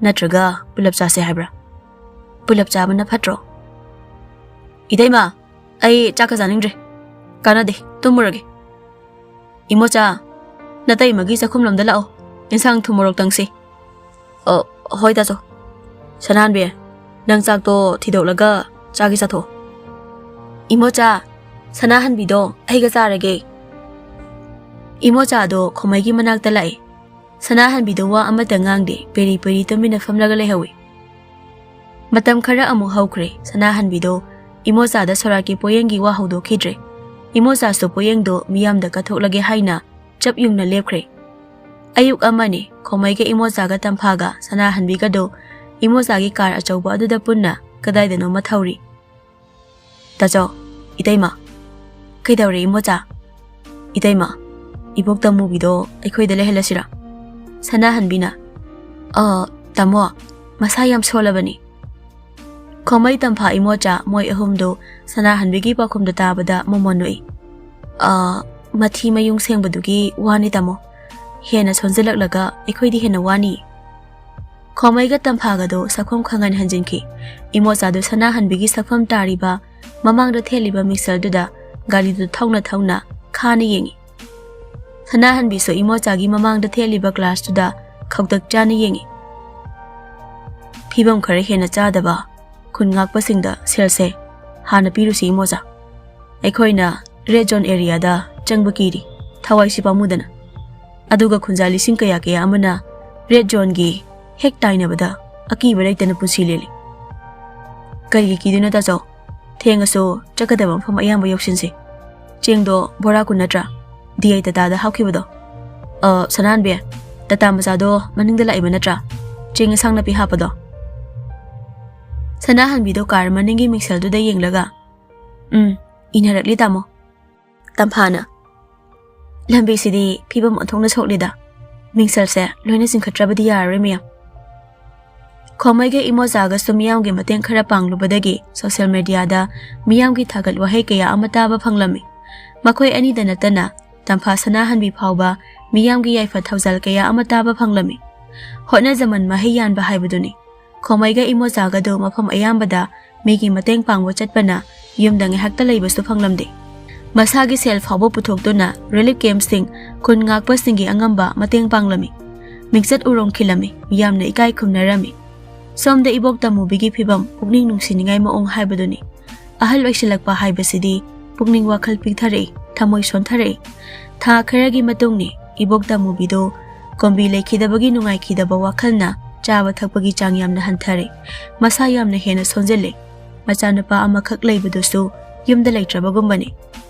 ꯅꯠꯇ꯭ꯔꯒ ꯄꯨꯂꯞ ꯆꯥꯁꯦ ꯍꯥꯏꯕ꯭ꯔꯥ?" "ꯄꯨꯂꯞ ꯆꯥꯕꯅ ꯐꯠꯇ꯭ꯔꯣ?" "ꯏꯇꯩꯃ, ꯑꯩ ꯆꯥꯛꯀ ꯆꯥꯅꯤꯡꯗ꯭ꯔꯦ꯫ ꯀꯥꯟꯅꯗꯦ, ꯇꯨꯝꯃꯨꯔꯒꯦ꯫ ꯏꯃꯣꯆꯥ, ꯅꯇꯩꯃꯒꯤ ꯆꯥꯛꯈꯨꯝꯂꯣꯝꯗ ꯂꯥꯛꯑꯣ, ꯏꯟꯁꯥꯡ ꯊꯨꯝ ꯃꯣꯔꯣꯛ ꯇꯪꯁꯤ꯫" "ꯑ, ꯍꯣꯏ ꯇꯥꯆꯧ꯫ ꯁꯅꯥꯍꯟꯕꯤ, ꯅꯪ ꯆꯥꯛꯇꯣ ꯊꯤꯗꯣꯛꯂꯒ ꯆꯥꯒꯤ ꯆꯥꯊꯣꯛꯑꯣ꯫" "ꯏꯃꯣꯆꯥ, ꯁꯅꯥꯍꯟꯕꯤꯗꯣ ꯑꯩꯒ ꯆꯥꯔꯒꯦ꯫" ꯏꯃꯣꯆꯥꯗꯣ ꯈꯣꯃꯩꯒꯤ ꯃꯅꯥꯛꯇ ꯂꯥꯛꯑꯦ꯫ ꯁꯅꯥꯍꯟꯕꯤꯗꯣ ꯋꯥ ꯑꯃꯠꯇ ꯉꯥꯡꯗꯦ, ꯄꯦꯔꯤ ꯄꯦꯔꯤ ꯇꯨꯃꯤꯟꯅ ꯐꯝꯂꯒ ꯂꯩꯍꯧꯏ꯫ ꯃꯇꯝ ꯈꯔ ꯑꯃꯨꯛ ꯍꯧꯈ꯭ꯔꯦ꯫ ꯁꯅꯥꯍꯟꯕꯤꯗꯣ ꯏꯃꯣꯆꯥꯗ ꯁꯣꯔꯥꯠꯀꯤ ꯄꯣꯌꯦꯡꯒꯤ ꯋꯥ ꯍꯧꯗꯣꯛꯈꯤꯗ꯭ꯔꯦ꯫ ꯏꯃꯣꯆꯥꯁꯨ ꯄꯣꯌꯦꯡꯗꯣ ꯃꯤꯌꯥꯝꯗ ꯀꯠꯊꯣꯛꯂꯒꯦ ꯍꯥꯏꯅ ꯆꯞ ꯌꯨꯡꯅ ꯂꯦꯞꯈ꯭ꯔꯦ꯫ ꯑꯌꯨꯛ ꯑꯃꯅꯤ, ꯈꯣꯃꯩꯒ ꯏꯃꯣꯆꯥꯒ ꯇꯝꯐꯥꯒ ꯁꯅꯥꯍꯟꯕꯤꯒꯗꯣ ꯏꯃꯣꯆꯥꯒꯤ ꯀꯥꯔ ꯑꯆꯧꯕ ꯑꯗꯨꯗ ꯄꯨꯟꯅ ꯀꯗꯥꯏꯗꯅꯣꯃ ꯊꯧꯔꯤ꯫ "ꯇꯥꯆꯧ, ꯏꯇꯩꯃ, "ꯀꯩꯗꯧꯔꯦ ꯏꯃꯣꯆꯥ?" "ꯏꯇꯩꯃ, ꯏꯕꯣꯛ ꯇꯃꯨꯕꯤꯗꯣ ꯑꯩꯈꯣꯏꯗ ꯂꯩꯍꯜꯂꯁꯤꯔꯥ?" ꯁꯅꯥꯍꯟꯕꯤꯅ, "ꯑ, ꯇꯥꯃꯣ, ꯃꯁꯥ ꯌꯥꯝ ꯁꯣꯜꯂꯕꯅꯤ꯫" ꯈꯣꯃꯩ, ꯇꯝꯐꯥ, ꯏꯃꯣꯆꯥ ꯃꯣꯏ ꯑꯍꯨꯝꯗꯨ ꯁꯅꯥꯍꯟꯕꯤꯒꯤ ꯄꯥꯎꯈꯨꯝꯗꯨ ꯇꯥꯕꯗ ꯃꯃꯣꯟ ꯅꯣꯛꯏ꯫ "ꯑ, ꯃꯊꯤ ꯃꯌꯨꯡ ꯁꯦꯡꯕꯗꯨꯒꯤ ꯋꯥꯅꯤ ꯇꯥꯃꯣ꯫ ꯍꯦꯟꯅ ꯁꯣꯟꯖꯜꯂꯛꯂꯒ ꯑꯩꯈꯣꯏꯗꯤ ꯍꯦꯟꯅ ꯋꯥꯅꯤ꯫" ꯈꯣꯃꯩꯒ ꯇꯝꯐꯥꯒꯗꯨ ꯁꯛꯐꯝ ꯈꯪꯍꯟ ꯍꯟꯖꯤꯟꯈꯤ꯫ ꯏꯃꯣꯆꯥꯗꯨ ꯁꯅꯥꯍꯟꯕꯤꯒꯤ ꯁꯛꯐꯝ ꯇꯥꯔꯤꯕ ꯃꯃꯥꯡꯗ ꯊꯦꯠꯂꯤꯕ ꯃꯤꯛꯁꯔꯗꯨꯗ ꯒꯥꯔꯤꯗꯨ ꯊꯧꯅ ꯊꯧꯅ ꯈꯥꯅ ꯌꯦꯡꯏ꯫ ꯁꯅꯥꯍꯟꯕꯤꯁꯨ ꯏꯃꯣꯆꯥꯒꯤ ꯃꯃꯥꯡꯗ ꯊꯦꯠꯂꯤꯕ ꯒ꯭ꯂꯥꯁꯇꯨꯗ ꯈꯧꯇꯛ ꯆꯥꯅ ꯌꯦꯡꯏ꯫ "ꯐꯤꯕꯝ ꯈꯔ ꯍꯦꯟꯅ ꯆꯥꯗꯕ ꯈꯨꯟ ꯉꯥꯛꯄꯁꯤꯡꯗ ꯁꯦꯜꯁꯦ ꯍꯥꯟꯅ ꯄꯤꯔꯨꯁꯤ ꯏꯃꯣꯆꯥ꯫ ꯑꯩꯈꯣꯏꯅ ꯔꯦꯗ ꯖꯣꯟ ꯑꯦꯔꯤꯌꯥꯗ ꯆꯪꯕ ꯀꯤꯔꯤ, ꯊꯋꯥꯏꯁꯤ ꯄꯥꯝꯃꯨꯗꯅ꯫ ꯑꯗꯨꯒ ꯈꯨꯟꯖꯥ ꯂꯤꯁꯤꯡ ꯀꯌꯥ ꯀꯌꯥ ꯑꯃꯅ ꯔꯦꯗ ꯖꯣꯟꯒꯤ ꯍꯦꯛ ꯇꯥꯏꯅꯕꯗ ꯑꯀꯤꯕ ꯂꯩꯇꯅ ꯄꯨꯟꯁꯤ ꯂꯦꯜꯂꯤ꯫" "ꯀꯔꯤꯒꯤ ꯀꯤꯗꯣꯏꯅꯣ ꯇꯥꯆꯧ? ꯊꯦꯡꯉꯁꯨ ꯆꯠꯀꯗꯕ ꯃꯐꯝ ꯑꯌꯥꯝꯕ ꯌꯧꯁꯤꯟꯁꯤ꯫ ꯆꯦꯡꯗꯣ ꯕꯣꯔꯥ ꯀꯨꯟ ꯅꯠꯇ꯭ꯔꯥ? D I ꯇꯥꯇꯥꯗ ꯍꯥꯞꯈꯤꯕꯗꯣ꯫ ꯑ, ꯁꯅꯥꯍꯟꯕꯤ, ꯇꯥꯇꯥ ꯃꯆꯥꯗꯣ ꯃꯅꯤꯡꯗ ꯂꯥꯛꯏꯕ ꯅꯠꯇ꯭ꯔꯥ? ꯆꯦꯡ ꯌꯦꯟꯁꯥꯡ ꯅꯥꯄꯤ ꯍꯥꯞꯄꯗꯣ꯫" ꯁꯅꯥꯍꯟꯕꯤꯗꯣ ꯀꯥꯔ ꯃꯅꯤꯡꯒꯤ ꯃꯤꯡꯁꯦꯜꯗꯨꯗ ꯌꯦꯡꯂꯒ, "ꯎꯝ, ꯏꯟꯅꯔꯛꯂꯤ ꯇꯥꯃꯣ꯫" ꯇꯝꯐꯥꯅ, "ꯂꯝꯕꯤꯁꯤꯗꯤ ꯐꯤꯕꯝ ꯑꯣꯟꯊꯣꯛꯅ ꯁꯣꯛꯂꯤꯗ꯫ ꯃꯤꯡꯁꯦꯜꯁꯦ ꯂꯣꯏꯅ ꯆꯤꯡꯈꯠꯇ꯭ꯔꯕꯗꯤ ꯌꯥꯔꯔꯣꯏ ꯃꯌꯥꯝ꯫" ꯈꯣꯃꯩꯒ ꯏꯃꯣꯆꯥꯒꯁꯨ ꯃꯤꯌꯥꯝꯒꯤ ꯃꯇꯦꯡ ꯈꯔ ꯄꯥꯡꯂꯨꯕꯗꯒꯤ ꯁꯣꯁꯤꯌꯦꯜ ꯃꯦꯗꯤꯌꯥꯗ ꯃꯤꯌꯥꯝꯒꯤ ꯊꯥꯒꯠ ꯋꯥꯍꯩ ꯀꯌꯥ ꯑꯃ ꯇꯥꯕ ꯐꯪꯂꯝꯃꯤ꯫ ꯃꯈꯣꯏ ꯑꯅꯤꯗ ꯅꯠꯇꯅ ꯇꯝꯐꯥ ꯁꯅꯥꯍꯟꯕꯤ ꯐꯥꯎꯕ ꯃꯤꯌꯥꯝꯒꯤ ꯌꯥꯏꯐ ꯊꯧꯖꯥꯜ ꯀꯌꯥ ꯑꯃ ꯇꯥꯕ ꯐꯪꯂꯝꯃꯤ꯫ ꯍꯣꯠꯅꯖꯃꯟ ꯃꯍꯩ ꯌꯥꯟꯕ ꯍꯥꯏꯕꯗꯨꯅꯤ꯫ ꯈꯣꯃꯩꯒ ꯏꯃꯣꯆꯥꯒꯗꯨ ꯃꯐꯝ ꯑꯌꯥꯝꯕꯗ ꯃꯤꯒꯤ ꯃꯇꯦꯡ ꯄꯥꯡꯕ ꯆꯠꯄꯅ ꯌꯨꯝꯗ ꯉꯥꯏꯍꯥꯛꯇ ꯂꯩꯕꯁꯨ ꯐꯪꯂꯝꯗꯦ꯫ ꯃꯁꯥꯒꯤ ꯁꯦꯜ ꯐꯥꯎꯕ ꯄꯨꯊꯣꯛꯇꯨꯅ ꯔꯤꯂꯤꯐ ꯀꯦꯝꯞꯁꯤꯡ, ꯈꯨꯟ ꯉꯥꯛꯄꯁꯤꯡꯒꯤ ꯑꯉꯝꯕ ꯃꯇꯦꯡ ꯄꯥꯡꯂꯝꯃꯤ꯫ ꯃꯤꯡꯆꯠ ꯎꯔꯣꯡ ꯈꯤꯜꯂꯝꯃꯤ, ꯃꯤꯌꯥꯝꯅ ꯏꯀꯥꯏ ꯈꯨꯝꯅꯔꯝꯃꯤ꯫ ꯁꯣꯝꯗ ꯏꯕꯣꯛ ꯇꯃꯨꯕꯤꯒꯤ ꯐꯤꯕꯝ ꯄꯨꯛꯅꯤꯡ ꯅꯨꯡꯁꯤꯅꯤꯡꯉꯥꯏ ꯃꯑꯣꯡ ꯍꯥꯏꯕꯗꯨꯅꯤ꯫ ꯑꯍꯜ ꯑꯣꯏꯁꯤꯜꯂꯛꯄ ꯍꯥꯏꯕꯁꯤꯗꯤ ꯄꯨꯛꯅꯤꯡ ꯋꯥꯈꯜ ꯄꯤꯛꯊꯔꯛꯏ, ꯊꯃꯣꯏ ꯁꯣꯟꯊꯔꯛꯏ꯫ ꯊꯥ ꯈꯔꯒꯤ ꯃꯇꯨꯡꯅꯤ ꯏꯕꯣꯛ ꯇꯃꯨꯕꯤꯗꯨ ꯀꯣꯝꯕꯤ ꯂꯩꯈꯤꯗꯕꯒꯤ ꯅꯨꯡꯉꯥꯏꯈꯤꯗꯕ ꯋꯥꯈꯜꯅ ꯆꯥꯕ ꯊꯛꯄꯒꯤ ꯆꯥꯡ ꯌꯥꯝꯅ ꯍꯟꯊꯔꯦ꯫ ꯃꯁꯥ ꯌꯥꯝꯅ ꯍꯦꯟꯅ ꯁꯣꯟꯖꯤꯜꯂꯦ꯫ ꯃꯆꯥꯅꯨꯄꯥ ꯑꯃꯈꯛ ꯂꯩꯕꯗꯨꯁꯨ ꯌꯨꯝꯗ ꯂꯩꯇ꯭ꯔꯕꯒꯨꯝꯕꯅꯤ꯫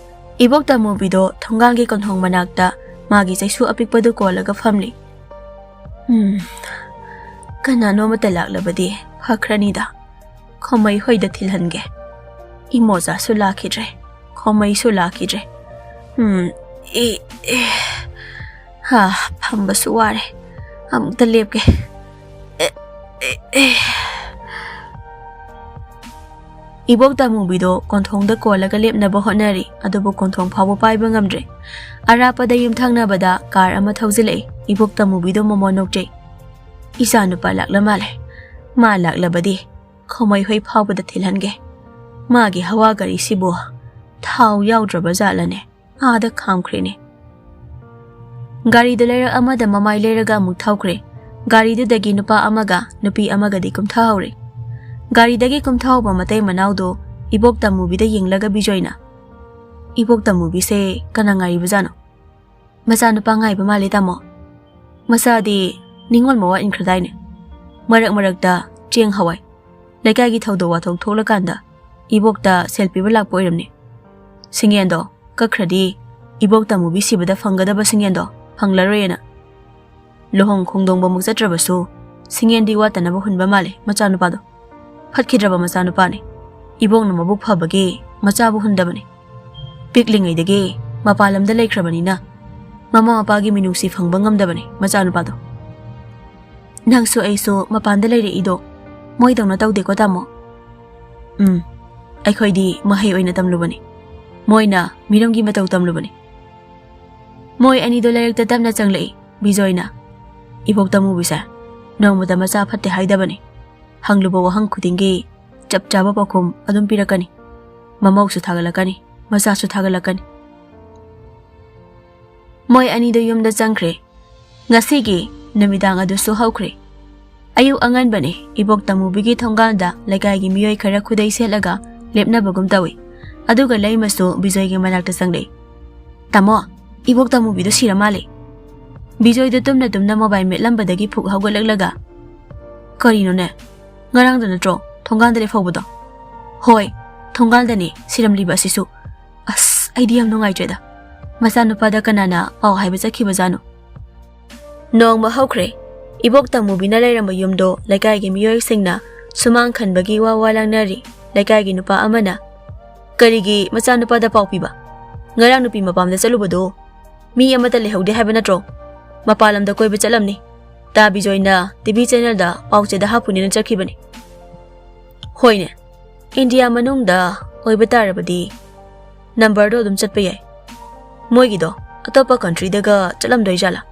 ꯏꯕꯣꯛ ꯇꯃꯨꯕꯤꯗꯣ ꯊꯣꯡꯒꯥꯡꯒꯤ ꯀꯣꯟꯊꯣꯡ ꯃꯅꯥꯛꯇ ꯃꯥꯒꯤ ꯆꯩꯁꯨ ꯑꯄꯤꯛꯄꯗꯨ ꯀꯣꯜꯂꯒ ꯐꯝꯂꯤ꯫ "ꯎꯝ, ꯀꯅꯥꯅꯣ ꯑꯃꯠꯇ ꯂꯥꯛꯂꯕꯗꯤ ꯐꯈ꯭ꯔꯅꯤꯗ꯫ ꯈꯣꯃꯩ ꯍꯣꯏꯗ ꯊꯤꯜꯍꯟꯒꯦ꯫ ꯏꯃꯣꯆꯥꯁꯨ ꯂꯥꯛꯈꯤꯗ꯭ꯔꯦ꯫ ꯈꯣꯃꯩꯁꯨ ꯂꯥꯛꯈꯤꯗ꯭ꯔꯦ꯫ ꯎꯝ, ꯑꯦ, ꯑꯦ, ꯍꯥ, ꯐꯝꯕꯁꯨ ꯋꯥꯔꯦ꯫ ꯑꯃꯨꯛꯇ ꯂꯦꯞꯀꯦ꯫ ꯑꯦ, ꯑꯦ, ꯑꯦ꯫ ꯏꯕꯣꯛ ꯇꯃꯨꯕꯤꯗꯣ ꯀꯣꯟꯊꯣꯡꯗ ꯀꯣꯜꯂꯒ ꯂꯦꯞꯅꯕ ꯍꯣꯠꯅꯔꯤ, ꯑꯗꯨꯕꯨ ꯀꯣꯟꯊꯣꯡ ꯐꯥꯎꯕ ꯄꯥꯏꯕ ꯉꯝꯗ꯭ꯔꯦ꯫ ꯑꯔꯥꯞꯄꯗ ꯌꯨꯝꯊꯪꯅꯕꯗ ꯀꯥꯔ ꯑꯃ ꯊꯧꯖꯤꯜꯂꯛꯏ꯫ ꯏꯕꯣꯛ ꯇꯃꯨꯕꯤꯗꯣ ꯃꯃꯣꯟ ꯅꯣꯛꯆꯩ꯫ "ꯏꯆꯥ ꯅꯨꯄꯥ ꯂꯥꯛꯂ ꯃꯥꯜꯂꯦ꯫ ꯃꯥ ꯂꯥꯛꯂꯕꯗꯤ ꯈꯣꯃꯩ ꯍꯣꯏ ꯐꯥꯎꯕꯗ ꯊꯤꯜꯍꯟꯒꯦ꯫ ꯃꯥꯒꯤ ꯍꯋꯥ ꯒꯥꯔꯤꯁꯤꯕꯨ ꯊꯥꯎ ꯌꯥꯎꯗ꯭ꯔꯕ ꯖꯥꯠꯂꯅꯦ? ꯑꯥꯗ ꯈꯥꯝꯈ꯭ꯔꯦꯅꯦ꯫" ꯒꯥꯔꯤꯗꯨ ꯂꯩꯔꯛ ꯑꯃꯗ ꯃꯃꯥꯏ ꯂꯩꯔꯒ ꯑꯃꯨꯛ ꯊꯧꯈ꯭ꯔꯦ꯫ ꯒꯥꯔꯤꯗꯨꯗꯒꯤ ꯅꯨꯄꯥ ꯑꯃꯒ ꯅꯨꯄꯤ ꯑꯃꯒꯗꯤ ꯀꯨꯝꯊꯍꯧꯔꯦ꯫ ꯒꯥꯔꯤꯗꯒꯤ ꯀꯨꯝꯊꯍꯧꯕ ꯃꯇꯩ ꯃꯅꯥꯎꯗꯣ ꯏꯕꯣꯛ ꯇꯃꯨꯕꯤꯗ ꯌꯦꯡꯂꯒ ꯕꯤꯖꯣꯏꯅ, "ꯏꯕꯣꯛ ꯇꯃꯨꯕꯤꯁꯦ ꯀꯅꯥ ꯉꯥꯏꯔꯤꯕꯖꯥꯠꯅꯣ?" "ꯃꯆꯥꯅꯨꯄꯥ ꯉꯥꯏꯕ ꯃꯥꯜꯂꯦ, ꯇꯥꯃꯣ꯫ ꯃꯆꯥꯗꯤ ꯅꯤꯡꯉꯣꯜ ꯃꯋꯥ ꯏꯟꯈ꯭ꯔꯗꯥꯏꯅꯦ? ꯃꯔꯛ ꯃꯔꯛꯇ ꯆꯦꯡ ꯍꯋꯥꯏ, ꯂꯩꯀꯥꯏꯒꯤ ꯊꯧꯗꯣꯛ ꯋꯥꯊꯣꯛ ꯊꯣꯛꯂꯀꯥꯟꯗ ꯏꯕꯣꯛꯇ ꯁꯦꯜ ꯄꯤꯕ ꯂꯥꯛꯄ ꯑꯣꯏꯔꯝꯅꯤ꯫ ꯁꯤꯡꯌꯦꯟꯗꯣ ꯀꯛꯈ꯭ꯔꯗꯤ ꯏꯕꯣꯛ ꯇꯃꯨꯕꯤ ꯁꯤꯕꯗ ꯐꯪꯒꯗꯕ ꯁꯤꯡꯌꯦꯟꯗꯣ ꯐꯪꯂꯔꯣꯏꯅ꯫ ꯂꯨꯍꯣꯡ ꯈꯣꯡꯗꯣꯡꯕꯃꯨꯛ ꯆꯠꯇ꯭ꯔꯕꯁꯨ ꯁꯤꯡꯌꯦꯟꯗꯤ ꯋꯥꯠꯇꯅꯕ ꯍꯨꯟꯕ ꯃꯥꯜꯂꯦ ꯃꯆꯥꯅꯨꯄꯥꯗꯣ꯫ ꯐꯠꯈꯤꯗ꯭ꯔꯕ ꯃꯆꯥꯅꯨꯄꯥꯅꯤ꯫ ꯏꯕꯣꯛꯅ ꯃꯕꯨꯛ ꯐꯕꯒꯤ ꯃꯆꯥꯕꯨ ꯍꯨꯟꯗꯕꯅꯤ꯫ ꯄꯤꯛꯂꯤꯉꯩꯗꯒꯤ ꯃꯄꯥꯟ ꯂꯝꯗ ꯂꯩꯈ꯭ꯔꯕꯅꯤꯅ ꯃꯃꯥ ꯃꯄꯥꯒꯤ ꯃꯤꯅꯨꯡꯁꯤ ꯐꯪꯕ ꯉꯝꯗꯕꯅꯤ ꯃꯆꯥꯅꯨꯄꯥꯗꯣ꯫ ꯅꯪꯁꯨ ꯑꯩꯁꯨ ꯃꯄꯥꯟꯗ ꯂꯩꯔꯛꯏꯗꯣ ꯃꯣꯏꯗꯧꯅ ꯇꯧꯗꯦꯀꯣ, ꯇꯥꯃꯣ?" "ꯎꯝ, ꯑꯩꯈꯣꯏꯗꯤ ꯃꯍꯩ ꯑꯣꯏꯅ ꯇꯝꯂꯨꯕꯅꯤ꯫ ꯃꯣꯏꯅ ꯃꯤꯔꯝꯒꯤ ꯃꯇꯧ ꯇꯝꯂꯨꯕꯅꯤ꯫" ꯃꯣꯏ ꯑꯅꯤꯗꯣ ꯂꯩꯔꯛꯇ ꯇꯞꯅ ꯆꯪꯂꯛꯏ꯫ ꯕꯤꯖꯣꯏꯅ, "ꯏꯕꯣꯛ ꯇꯃꯨꯕꯤꯁꯦ ꯅꯣꯡꯃꯇ ꯃꯆꯥ ꯐꯠꯇꯦ ꯍꯥꯏꯗꯕꯅꯤ꯫ ꯍꯪꯂꯨꯕ ꯋꯥꯍꯪ ꯈꯨꯗꯤꯡꯒꯤ ꯆꯞ ꯆꯥꯕ ꯄꯥꯎꯈꯨꯝ ꯑꯗꯨꯝ ꯄꯤꯔꯛꯀꯅꯤ꯫ ꯃꯃꯧꯁꯨ ꯊꯥꯒꯠꯂꯛꯀꯅꯤ, ꯃꯆꯥꯁꯨ ꯊꯥꯒꯠꯂꯛꯀꯅꯤ꯫" ꯃꯣꯏ ꯑꯅꯤꯗꯣ ꯌꯨꯝꯗ ꯆꯪꯈ꯭ꯔꯦ꯫ ꯉꯁꯤꯒꯤ ꯅꯨꯃꯤꯗꯥꯡ ꯑꯗꯨꯁꯨ ꯍꯧꯈ꯭ꯔꯦ꯫ ꯑꯌꯨꯛ ꯑꯉꯟꯕꯅꯤ꯫ ꯏꯕꯣꯛ ꯇꯃꯨꯕꯤꯒꯤ ꯊꯣꯡꯒꯥꯟꯗ ꯂꯩꯀꯥꯏꯒꯤ ꯃꯤꯑꯣꯏ ꯈꯔ ꯈꯨꯗꯩ ꯁꯦꯠꯂꯒ ꯂꯦꯞꯅꯕꯒꯨꯝ ꯇꯧꯏ꯫ ꯑꯗꯨꯒ ꯂꯩꯃꯁꯨ ꯕꯤꯖꯣꯏꯒꯤ ꯃꯅꯥꯛꯇ ꯆꯪꯂꯛꯏ꯫ "ꯇꯥꯃꯣ, ꯏꯕꯣꯛ ꯇꯃꯨꯕꯤꯗꯣ ꯁꯤꯔ ꯃꯥꯜꯂꯦ꯫" ꯕꯤꯖꯣꯏꯗꯣ ꯇꯨꯝꯅ ꯇꯨꯝꯅ ꯃꯣꯕꯥꯏꯜ ꯃꯦꯠꯂꯝꯕꯗꯒꯤ ꯐꯨꯛ ꯍꯧꯒꯠꯂꯛꯂꯒ, "ꯀꯔꯤꯅꯣꯅꯦ? ꯉꯔꯥꯡꯗ ꯅꯠꯇ꯭ꯔꯣ ꯊꯣꯡꯒꯥꯟꯗ ꯂꯦꯞꯍꯧꯕꯗꯣ?" "ꯍꯣꯏ, ꯊꯣꯡꯒꯥꯟꯗꯅꯦ ꯁꯤꯔꯝꯂꯤꯕ ꯑꯁꯤꯁꯨ꯫ ꯑꯁ, ꯑꯩꯗꯤ ꯌꯥꯝ ꯅꯨꯡꯉꯥꯏꯇ꯭ꯔꯦꯗ꯫ ꯃꯆꯥꯅꯨꯄꯥꯗ ꯀꯅꯥꯅ ꯄꯥꯎ ꯍꯥꯏꯕ ꯆꯠꯈꯤꯕꯖꯥꯠꯅꯣ?" ꯅꯣꯡꯃ ꯍꯧꯈ꯭ꯔꯦ꯫ ꯏꯕꯣꯛ ꯇꯃꯨꯕꯤꯅ ꯂꯩꯔꯝꯕ ꯌꯨꯝꯗꯣ ꯂꯩꯀꯥꯏꯒꯤ ꯃꯤꯑꯣꯏꯁꯤꯡꯅ ꯁꯨꯃꯥꯡ ꯈꯟꯕꯒꯤ ꯋꯥ ꯋꯥ ꯂꯥꯡꯅꯔꯤ꯫ ꯂꯩꯀꯥꯏꯒꯤ ꯅꯨꯄꯥ ꯑꯃꯅ, ꯀꯔꯤꯒꯤ ꯃꯆꯥꯅꯨꯄꯥꯗ ꯄꯥꯎ ꯄꯤꯕ? ꯉꯔꯥꯡ ꯅꯨꯄꯤ ꯃꯄꯥꯝꯗ ꯆꯠꯂꯨꯕꯗꯣ ꯃꯤ ꯑꯃꯠꯇ ꯂꯩꯍꯧꯗꯦ ꯍꯥꯏꯕ ꯅꯠꯇ꯭ꯔꯣ? ꯃꯄꯥꯟ ꯂꯝꯗ ꯀꯣꯏꯕ ꯆꯠꯂꯝꯅꯤ꯫ ꯇꯥ ꯕꯤꯖꯣꯏꯅ ꯇꯤꯚꯤ ꯆꯦꯅꯦꯜꯗ ꯄꯥꯎꯆꯦꯗ ꯍꯥꯞꯄꯨꯅꯦꯅ ꯆꯠꯈꯤꯕꯅꯤ꯫ ꯍꯣꯏꯅꯦ, ꯏꯟꯗꯤꯌꯥ ꯃꯅꯨꯡꯗ ꯑꯣꯏꯕ ꯇꯥꯔꯕꯗꯤ ꯅꯝꯕꯔꯗꯣ ꯑꯗꯨꯝ ꯆꯠꯄ ꯌꯥꯏ꯫ ꯃꯣꯏꯒꯤꯗꯣ ꯑꯇꯣꯞꯄ ꯀꯟꯇ꯭ꯔꯤꯗꯒ ꯆꯠꯂꯝꯗꯣꯏ ꯖꯥꯠꯂꯥ?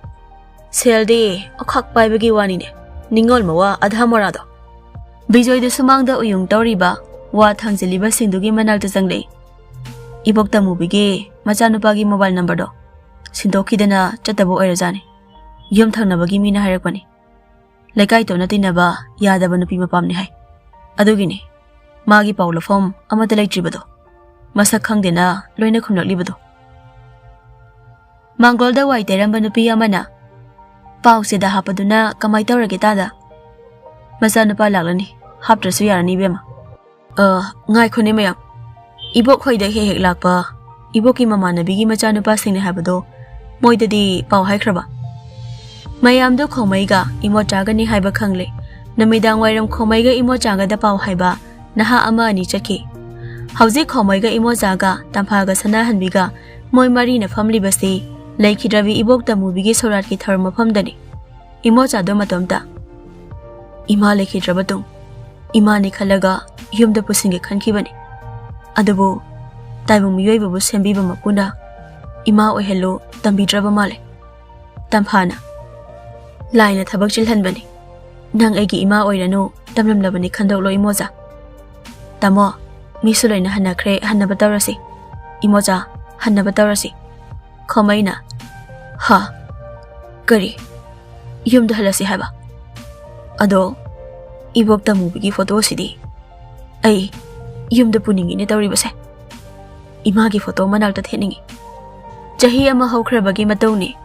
ꯁꯦꯜꯗꯤ ꯑꯣꯈꯥꯛ ꯄꯥꯏꯕꯒꯤ ꯋꯥꯅꯤꯅꯦ, ꯅꯤꯡꯉꯣꯜ ꯃꯋꯥ ꯑꯙꯥ ꯃꯣꯔꯥꯗꯣ꯫ ꯕꯤꯖꯣꯏꯗ ꯁꯨꯃꯥꯡꯗ ꯎꯌꯨꯡ ꯇꯧꯔꯤꯕ ꯋꯥ ꯊꯥꯡꯖꯤꯜꯂꯤꯕꯁꯤꯡꯗꯨꯒꯤ ꯃꯅꯥꯛꯇ ꯆꯪꯂꯛꯏ꯫ ꯏꯕꯣꯛ ꯇꯃꯨꯕꯤꯒꯤ ꯃꯆꯥꯅꯨꯄꯥꯒꯤ ꯃꯣꯕꯥꯏꯜ ꯅꯝꯕꯔꯗꯣ ꯁꯤꯟꯗꯣꯛꯈꯤꯗꯅ ꯆꯠꯇꯕ ꯑꯣꯏꯔꯖꯥꯠꯅꯤ꯫ ꯌꯨꯝ ꯊꯪꯅꯕꯒꯤ ꯃꯤꯅ ꯍꯥꯏꯔꯛꯄꯅꯤ꯫ ꯂꯩꯀꯥꯏ ꯇꯣꯟꯅ ꯇꯤꯟꯅꯕ ꯌꯥꯗꯕ ꯅꯨꯄꯤ ꯃꯄꯥꯝꯅꯤ ꯍꯥꯏ꯫ ꯑꯗꯨꯒꯤꯅꯤ ꯃꯥꯒꯤ ꯄꯥꯎ ꯂꯧꯐꯝ ꯑꯃꯠꯇ ꯂꯩꯇ꯭ꯔꯤꯕꯗꯣ꯫ ꯃꯁꯛ ꯈꯪꯗꯦꯅ ꯂꯣꯏꯅ ꯈꯨꯝꯂꯛꯂꯤꯕꯗꯣ꯫ ꯃꯥꯡꯒꯣꯜꯗ ꯋꯥꯏ ꯇꯩꯔꯝꯕ ꯅꯨꯄꯤ ꯑꯃꯅ, "ꯄꯥꯎꯆꯦꯗ ꯍꯥꯞꯄꯗꯨꯅ ꯀꯃꯥꯏ ꯇꯧꯔꯒꯦ ꯇꯥꯗ?" "ꯃꯆꯥꯅꯨꯄꯥ ꯂꯥꯛꯂꯅꯤ, ꯍꯥꯞꯇ꯭ꯔꯁꯨ ꯌꯥꯔꯅꯤ ꯏꯕꯦꯝꯃ꯫" "ꯑ, ꯉꯥꯏꯈꯣꯅꯦ ꯃꯌꯥꯝ, ꯏꯕꯣꯛ ꯍꯣꯏꯗ ꯍꯦꯛ ꯍꯦꯛ ꯂꯥꯛꯄ ꯏꯕꯣꯛꯀꯤ ꯃꯃꯥꯟꯅꯕꯤꯒꯤ ꯃꯆꯥꯅꯨꯄꯥꯁꯤꯡꯅꯦ ꯍꯥꯏꯕꯗꯣ ꯃꯣꯏꯗꯗꯤ ꯄꯥꯎ ꯍꯥꯏꯈ꯭ꯔꯕ?" ꯃꯌꯥꯝꯗꯣ ꯈꯣꯃꯩꯒ ꯏꯃꯣꯆꯥꯒꯅꯤ ꯍꯥꯏꯕ ꯈꯪꯂꯦ꯫ ꯅꯨꯃꯤꯗꯥꯡ ꯋꯥꯏꯔꯝ ꯈꯣꯃꯩꯒ ꯏꯃꯣꯆꯥꯒꯗ ꯄꯥꯎ ꯍꯥꯏꯕ ꯅꯍꯥ ꯑꯃ ꯑꯅꯤ ꯆꯠꯈꯤ꯫ ꯍꯧꯖꯤꯛ ꯈꯣꯃꯩꯒ ꯏꯃꯣꯆꯥꯒ ꯇꯝꯐꯥꯒ ꯁꯅꯥꯍꯟꯕꯤꯒ ꯃꯣꯏ ꯃꯔꯤꯅ ꯐꯝꯂꯤꯕꯁꯤ ꯂꯩꯈꯤꯗ꯭ꯔꯕꯤ ꯏꯕꯣꯛ ꯇꯃꯨꯕꯤꯒꯤ ꯁꯣꯔꯥꯠꯀꯤ ꯊꯧꯔꯝ ꯃꯐꯝꯗꯅꯤ꯫ ꯏꯃꯣꯆꯥꯗꯣ ꯃꯇꯣꯝꯇ, "ꯏꯃꯥ ꯂꯩꯈꯤꯗ꯭ꯔꯕ ꯇꯨꯡ ꯏꯃꯥꯅꯤ ꯈꯜꯂꯒ ꯌꯨꯝꯗ ꯄꯨꯁꯤꯟꯒꯦ ꯈꯟꯈꯤꯕꯅꯤ꯫ ꯑꯗꯨꯕꯨ ꯇꯥꯏꯕꯪ ꯃꯤꯑꯣꯏꯕꯕꯨ ꯁꯦꯝꯕꯤꯕ ꯃꯄꯨꯅ ꯏꯃꯥ ꯑꯣꯏꯍꯜꯂꯨ ꯇꯝꯕꯤꯗ꯭ꯔꯕ ꯃꯥꯜꯂꯦ꯫" ꯇꯝꯐꯥꯅ, "ꯂꯥꯏꯅ ꯊꯕꯛ ꯆꯤꯜꯍꯟꯕꯅꯤ꯫ ꯅꯪ ꯑꯩꯒꯤ ꯏꯃꯥ ꯑꯣꯏꯔꯅꯨ, ꯇꯝꯂꯝꯂꯕꯅꯤ ꯈꯟꯗꯣꯛꯂꯣ ꯏꯃꯣꯆꯥ꯫" "ꯇꯥꯃꯣ, ꯃꯤꯁꯨ ꯂꯣꯏꯅ ꯍꯟꯅꯈ꯭ꯔꯦ, ꯍꯟꯅꯕ ꯇꯧꯔꯁꯤ꯫ ꯏꯃꯣꯆꯥ, ꯍꯟꯅꯕ ꯇꯧꯔꯁꯤ꯫" ꯈꯣꯃꯩꯅ, "ꯍꯥ? ꯀꯔꯤ? ꯌꯨꯝꯗ ꯍꯜꯂꯁꯤ ꯍꯥꯏꯕ? ꯑꯗꯣ ꯏꯕꯣꯛ ꯇꯃꯨꯕꯤꯒꯤ ꯐꯣꯇꯣꯁꯤꯗꯤ? ꯑꯩ ꯌꯨꯝꯗ ꯄꯨꯅꯤꯡꯉꯤꯅꯦ ꯇꯧꯔꯤꯕꯁꯦ꯫ ꯏꯃꯥꯒꯤ ꯐꯣꯇꯣ ꯃꯅꯥꯛꯇ ꯊꯦꯠꯅꯤꯡꯉꯤ꯫" ꯆꯍꯤ ꯑꯃ ꯍꯧꯈ꯭ꯔꯕꯒꯤ ꯃꯇꯧꯅꯤ꯫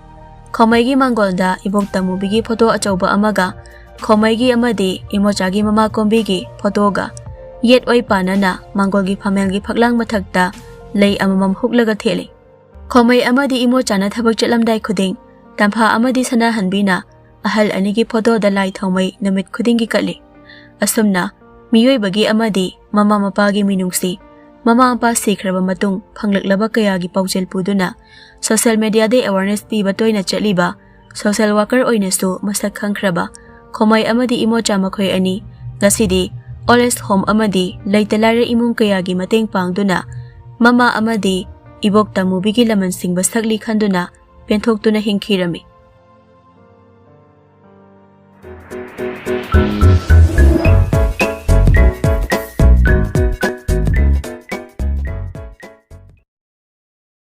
ꯈꯣꯃꯩꯒꯤ ꯃꯥꯡꯒꯣꯜꯗ ꯏꯕꯣꯛ ꯇꯃꯨꯕꯤꯒꯤ ꯐꯣꯇꯣ ꯑꯆꯧꯕ ꯑꯃꯒ ꯈꯣꯃꯩꯒꯤ ꯑꯃꯗꯤ ꯏꯃꯣꯆꯥꯒꯤ ꯃꯃꯥ ꯀꯣꯝꯕꯤꯒꯤ ꯐꯣꯇꯣꯒ ꯌꯦꯠ ꯑꯣꯏ ꯄꯥꯟꯅꯅ ꯃꯥꯡꯒꯣꯜꯒꯤ ꯐꯝꯃꯦꯜꯒꯤ ꯐꯛꯂꯥꯡ ꯃꯊꯛꯇ ꯂꯩ ꯑꯃꯃꯝ ꯍꯨꯛꯂꯒ ꯊꯦꯠꯂꯤ꯫ ꯈꯣꯃꯩ ꯑꯃꯗꯤ ꯏꯃꯣꯆꯥꯅ ꯊꯕꯛ ꯆꯠꯂꯝꯗꯥꯏ ꯈꯨꯗꯤꯡ ꯇꯝꯐꯥ ꯑꯃꯗꯤ ꯁꯅꯥꯍꯟꯕꯤꯅ ꯑꯍꯜ ꯑꯅꯤꯒꯤ ꯐꯣꯇꯣꯗ ꯂꯥꯏ ꯊꯥꯎꯃꯩ ꯅꯨꯃꯤꯠ ꯈꯨꯗꯤꯡꯒꯤ ꯀꯠꯂꯤ꯫ ꯑꯁꯨꯝꯅ ꯃꯤꯑꯣꯏꯕꯒꯤ ꯑꯃꯗꯤ ꯃꯃꯥ ꯃꯄꯥꯒꯤ ꯃꯤꯅꯨꯡꯁꯤ ꯃꯃꯥ ꯃꯄꯥ ꯁꯤꯈ꯭ꯔꯕ ꯃꯇꯨꯡ ꯐꯪꯂꯛꯂꯕ ꯀꯌꯥꯒꯤ ꯄꯥꯎꯖꯦꯜ ꯄꯨꯗꯨꯅ social mediaꯗ awareness ꯄꯤꯕ ꯇꯣꯏꯅ ꯆꯠꯂꯤꯕ social worker ꯑꯣꯏꯅꯁꯨ ꯃꯁꯛ ꯈꯪꯈ꯭ꯔꯕ ꯈꯣꯃꯥꯏ ꯑꯃꯗꯤ ꯏꯃꯣꯆꯥ ꯃꯈꯣꯏ ꯑꯅꯤ ꯉꯁꯤꯗꯤ old age home ꯑꯃꯗꯤ ꯂꯩꯇ ꯂꯥꯏꯔ ꯏꯃꯨꯡ ꯀꯌꯥꯒꯤ ꯃꯇꯦꯡ ꯄꯥꯡꯗꯨꯅ ꯃꯃꯥ ꯑꯃꯗꯤ ꯏꯕꯣꯛ ꯇꯃꯨꯕꯤꯒꯤ ꯂꯃꯟ ꯁꯤꯡꯕ ꯁꯛꯂꯤ ꯈꯟꯗꯨꯅ ꯄꯦꯟꯊꯣꯛꯇꯨꯅ ꯍꯤꯡꯈꯤꯔꯝꯃꯤ꯫